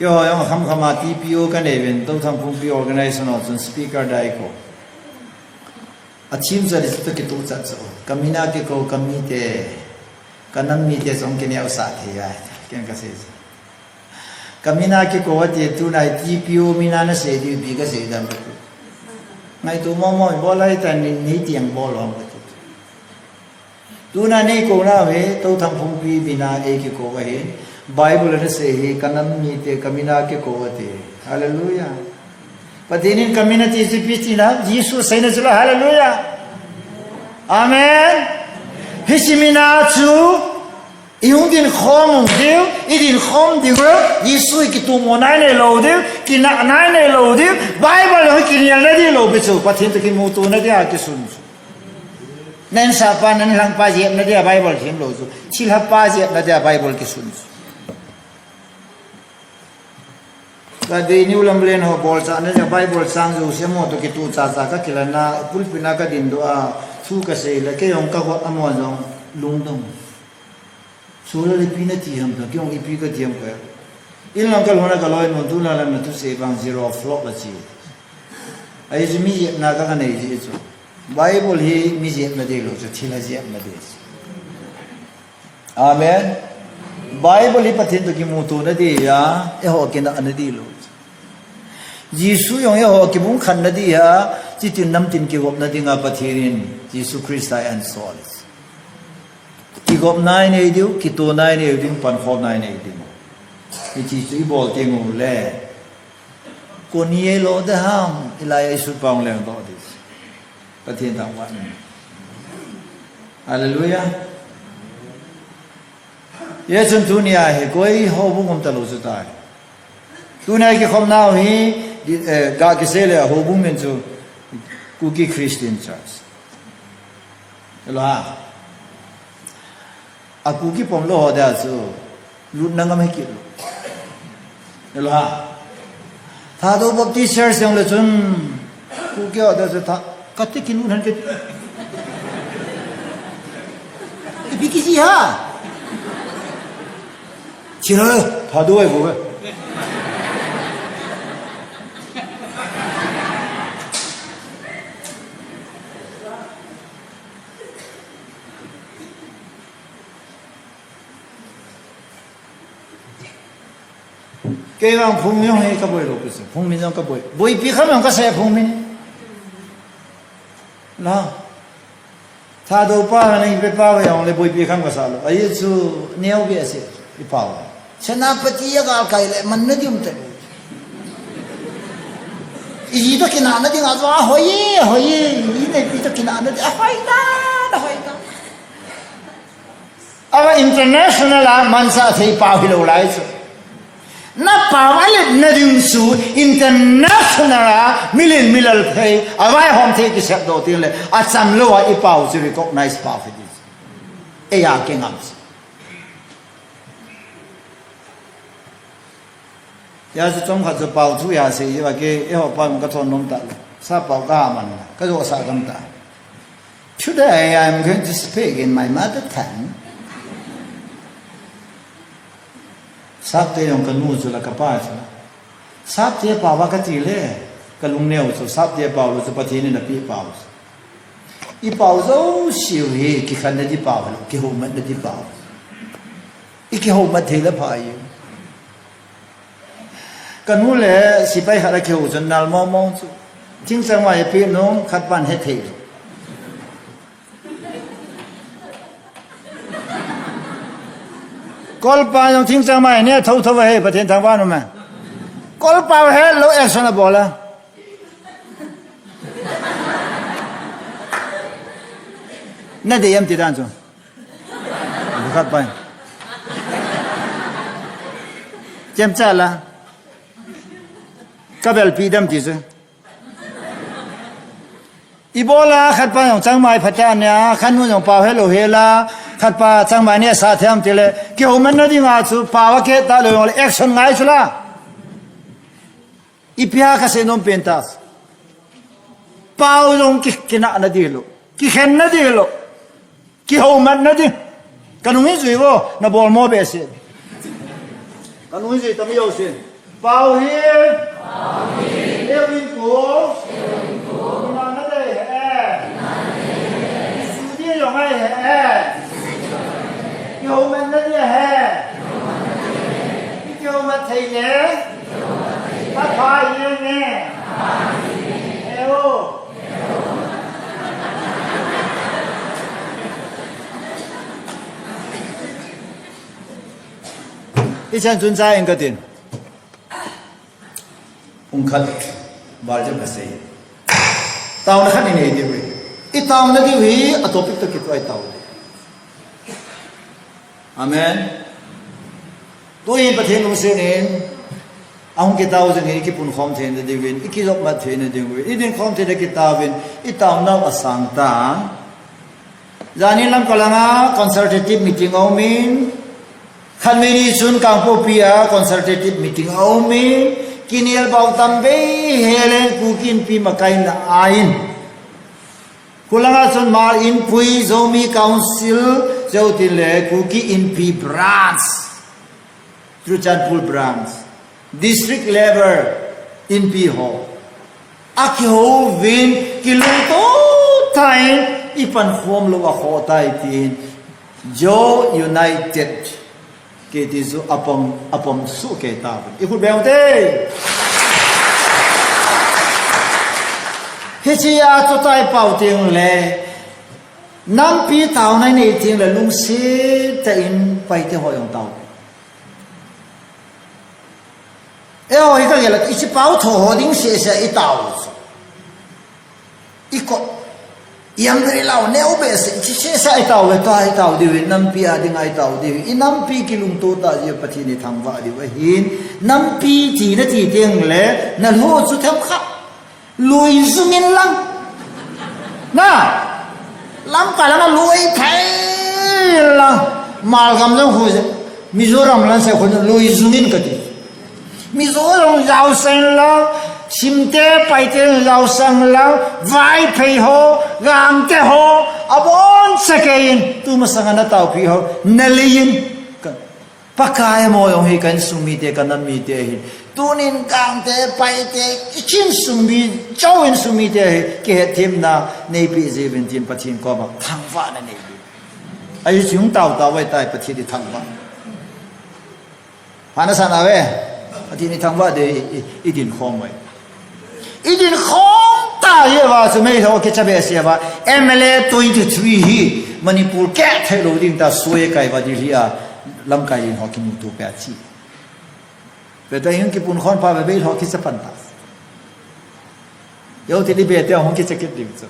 Keiho jong kham kham a T P O ka nei uvin, Touthang Phungpi organization ho chun speaker dai ko. A theme chu adih chu toh kituh chat chu. Ka min a kikou ka mite, ka nam mite chu hung kineosah thei ahi, ken ka sei chu. Ka min a kikou ati, tuna hi T P O min a na sei diu ipi ka sei dam ka ti. Ngaito mo mo, bol lai ta ni, nei tiang bol lou ka ti. Tuna nei kou nau hi, Touthang Phungpi min a ei kikou ahi. Bible a na sei hi, ka nam mite, ka min a kikou ati. Hallelujah. Pathen in ka min ati chu ipi tina, Jesu seina chu la, hallelujah. Amen. Hiche min a chu, i hung din khom u diu, i din khom diu, Jesu i kitumo nai nei lou diu, kinah nai nei lou diu, Bible hung kinel na di lou pi chu, Pathen toh kimuto na dia kisun chu. Nang sahpa, nang lhangpa jep na dia Bible them lou chu. Thilha pa jep na dia Bible kisun chu. Ka dei New Lamlen ho bolchah na dia Bible chang jouse mo toh kituh cha cha ka kilah na, pulpit na ka dindoh a, thu ka sei le, kei jong ka got a mo jong lungdong. Solar ipi na ti ham ta, kei jong ipi ka ti ham ka. In lang ka lhun a ka loi mun tu la lam na thusei vang zero flop a chi. Ahi chu mi jepna ka ka nei ji chu. Bible hi mi jepna dei lou chu, thilha jepna dei chu. Amen. Bible hi Pathen toh kimuto na dei a, eiho kinah na dei lou chu. Jesu jong eiho kibung khen na dei a, chutin namtin kigop na dinga Pathen in Jesu Christa eihin sol. Kigop nai nei diu, kito nai nei diu, pankhom nai nei diu. Hiche chu i bol teng u le. Koi ni ei lo de ham, i lai a i sut pang leng doh di. Pathen thangvah in. Hallelujah. Hichun tunia hi koi houbung um talou chu tai. Tunia kikhom nau hi, di-, eh, ga kisei le houbung min chu Kuki Christian Church. Hello ha. A Kuki pom lou ho dia chu lutna ngam hi kit lou. Hello ha. Thadou Baptist Church jong le chun Kuki ho dia chu tha, kati kilut han kit. Ipi kiti ham? Chira, Thadou ai bou ve. Kei vang phungmin jong hi kaboi lou kise, phungmin jong kaboi. Boipi kham jong kasei phungmin. Na. Thadou pa na ipi pa jong le boipi kham kasa lou. Ahi chu neo behseh ipao. Senapati a galkai le man na diu te. Iji to kinahna ding a jo ahoi e, ahoi e. Iji to kinahna ding ahoi ta, ahoi ta. Ava international a mansah thei pao hilou lai chu. Na pao alet na ding chu international a milen milal thei, avaihom thei kisep doh teng le, acham lou a ipao chu recognize pao hi ding. Eia kingam chu. Hijeh chun chomkhat chu pao thu asei jiuva kei, eiho pao kathon nom ta le. Sap pao kaman. Kajou sa gam ta. Today I am going to speak in my mother tongue. Sapte jong kanu chu la kapa chu. Sapte pao va kati le. Kalung neo chu, sapte pao lou chu Pathen in apeh pao chu. Ipao jouse u hi, kikhenna di pao lou, kihoumatna di pao. Ikihoumat thei le pha e. Kanu le sepai khat akihou chun nal mong mong chu. Thingchang mai peh nung khat pan hethei lou. Kolpa jong thingchang mai ne thou thou ahi, Pathen thangvah in um e. Kolpa het lou action abol a. Na dei em ti dan chu. Khat pai. Chemcha la. Kabelpi dem ti chu. Ibola khat pa jong changmai phat a nia, khat nu jong pao helou hela, khat pa changmai ne sa them tile, kihoumatna dinga chu pao akeh talou jongle action ngai chu la. Ipi a kasei nom pen ta. Pao jong ki, kinahna ding lou, kikhenna ding lou, kihoumatna ding. Kanung hi jui vo, nabol mo behseh. Kanung hi jui tam jouse. Pao hi. Pao hi. Euvin ko. Euvin ko. Ima nadei he. Ima nadei he. Isu ding jong ahi he. Kihoumatna ding ahi. Kihoumatna ding ahi. Kihoumat thei le. Kihoumat thei le. Apha jenge. Apha jenge. He o. Hichan chun cha ing katin. Pung khat val jep kasei. Taona khat inei diu hi. Itaona diu hi, a topic toh kitoh a itao diu. Amen. Tuin Pathen lungset in, ahung kitao jing hi, ikipunkhom theina diuvin, ikijopmat theina diuvin, idinkhom theina kitaovin, itaonau asang tan. Janin Lamka langa consultative meeting aumin, khat vei ni chun Kangpokpi a consultative meeting aumin, kinelbau tam vei helen Kuki Inpi makaina ahin. Khulanga chun Hmar Inpui, Zomi Council, Zotin le Kuki Inpi branch, Churachandpur branch, district level Inpi ho. Akihouvin, kilungto tah in, ipankhom lou akhoh tai tin, Zo United kiti chu apom, apom suh kei tauvin. Ikhut beng ute. Hichea chuti pao teng le, nampi taona inei teng le, lungset tah in Paite ho jong tao. Eiho hi kagel a, ichi pao tho ho ding sese itao. Ikot. Iam beri lau neo behseh, ichi sese itao ve ta, itao diu, nampi a dinga itao diu. Inampi kilungto tah jeh a Pathen ithangvah diu ahin. Nampi tina ti teng le, nalho chu themkhat. Lui jung in lang. Na. Lamka langa lui phei lang. Malgam jong khu je. Mizoram lang se khu lui jung in kati. Mizoram jao sang lang. Simte Paite jao sang lang. Vaiphei ho. Gangte ho. Aboncha keiyin, tumasanga nataopi ho, nalei in. Ka, Pakai mo jong hi ka insung mite, ka nam mite hi. Tunin Gangte, Paite, i insung mi, chau insung mite hi, kihetthemna, neipe jiuvin tin Pathen koma, thangvahna nei. Ahi chung tao tao vai tai Pathen i thangvah. Hana sana ve. Ati ni thangvah de i, i, i dinkhom mai. I dinkhom ta ye va chu mei ho ke cha be se va. M L A twenty three hi Manipur ke thei lo ding ta soi kai va di hi a lamkai in ho ki mu tu pe chi. Pe ta yung ki pun khon pa be be ho ki cha pan ta. Yo ti li be te ho ki cha kit ding chu.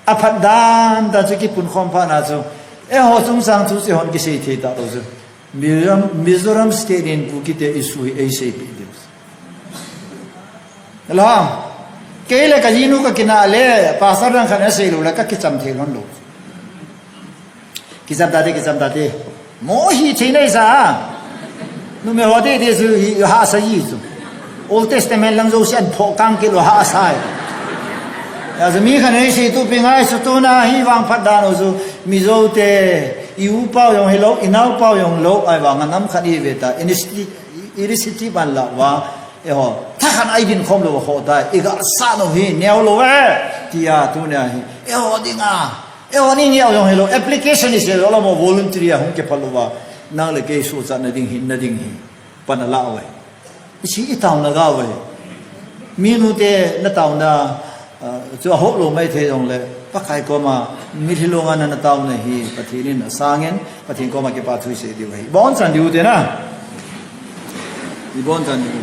Aphat dan dan chu kipunkhom phat na chu. Eiho chungchang thu chu hon kisei thei talou chu. Mizoram, Mizoram State in Kukite issue hi eiseipeh diu. Hello. Kei le ka jinu ka kinah le, pastor dang khat in asei lou le ka kicham thei lhon lou. Kicham tate, kicham tate. Mo hi thei nai sa. Numei ho te te chu hi hahsa ji chu. Old Testament lang jouse an phoh kang kit lou hahsa e. Achu mi khat in eisei tup in ngai chu tuna hi vangphat dan u chu Mizo te i u pau jong hilou, i nao pau jong lou, ahivang a nam khat i ve ta, initiative, initiative an la uva, eiho, thakhat a i dinkhom lou ho ta, i gasah nau hi neo lou e, tia tunia hi, eiho dinga, Eiho ni neo jong hilou, application i sei lou, lamo voluntary a hung kiphal uva. Nang le kei suhchatna ding, hinna ding hi. Pan ala uve. Hiche i taona ga uve. Minu te na taona, ah, chu ahop lou mai thei jong le. Pakai koma, mitlhi longa na na taona hi. Pathen in asang in, Pathen koma kipa thu i sei diu ahi. Bonchan diu te na. I bonchan diu.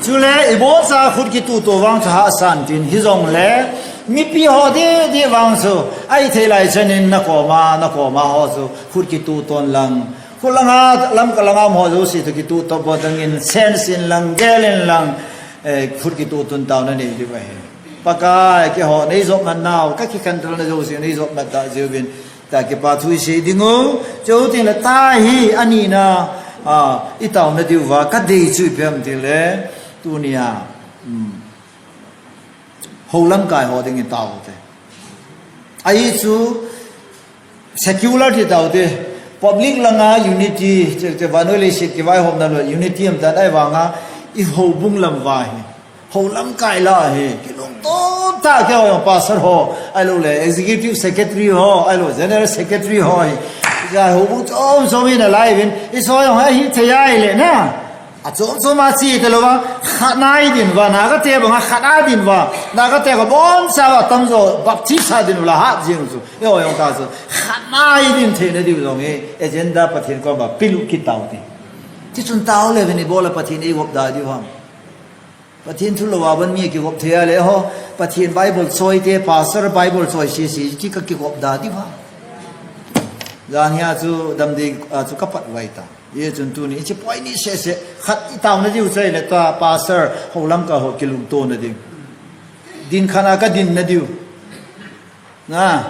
Chule, i boncha khut kituhto vang chu hahsa in tin, hijongle, mipi ho didi vang chu, ahi thei lai chan in na koma, na koma ho chu, khut kituhton lang. Khut langa, lamka langa um ho jouse chu kituhto bou dang in, sense in lang, gel in lang, eh, khut kituhton taona nei diu ahi. Pakai, keiho, nei jop man nau, ka kicontrol na jouse, nei jop man ta jiuvin, Tia kipa thu i sei ding u, chuteng le tua hi anina, a, i taona diuva, ka dei chu ipi ham itile, tunia, um, hou lamkai ho ding i tao te. Ahi chu, secular ti tao te, public langa unity, che, che, vannoi leiset kivaihomna lou, unity um tan ahivanga, i houbung lam uva hi. Hou lamkai la hi, kilungto tah keiho jong pastor ho, ahilou le, executive secretary ho, ahilou, general secretary ho hi. Hiche houbung chom chom hi nalai uvin, hiche ho jong hi thei ahile na. Achom chom a che talou va, khat a i din uva, Naga te banga khat a din uva, Naga te ka boncha uva tamjo, baptist a din u la hat jing u chu, eiho jong ta chu, khat a i din theina diu jong hi, agenda Pathen koma pil u kit tao ti. Tichun tao le uvin ibola Pathen in eivop da diu ham. Pathen thu louva ban mi kigop thei a le ho, Pathen Bible choi te, pastor Bible choi sese, ti ka kigop da diu ham. Jan hia chu damdei a chu ka pat vai ta. Hijeh chun tuni, hiche point ni sese, khat i taona diu chu ahile tua, pastor, hou lamkai ho kilungto na diu. Din khat a ka din na diu. Na.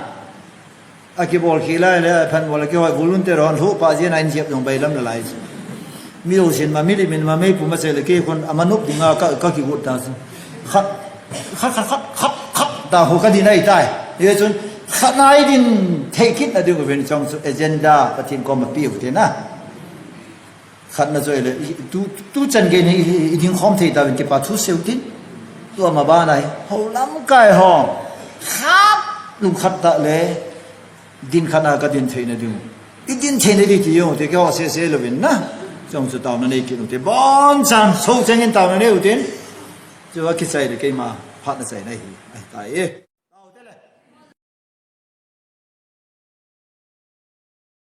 Akibol khel lai le, aphan bol a keiho volunteer hon lhuh pah jeh in a injep jong bailam nalai chu. Mi jousen ma, milim in ma, meipum a che le kei khun ama nop dinga ka, ka kigot ta chu. Khat, khat, khat, khat, khat, khat, ta ho ka din ahi tai. Hijeh chun, khat a i din thei kit na diu ven chong chu agenda Pathen koma pe u te na. Khatna chu ahile, i, tu, tu chan gei ni i, i, i dingkhom thei tauvin kipa thu sei u tin. Tua ma bana hi, hou lamkai ho. Khat, lungkhat tah le, din khat a ka din theina diu. I din theina diu ti jong, ti keiho sese louvin na. Chong chu taona nei kit u te. Bonchan, socheng in taona nei u tin. Chu akichai le keima, phatna chaina hi. Ahi tai e.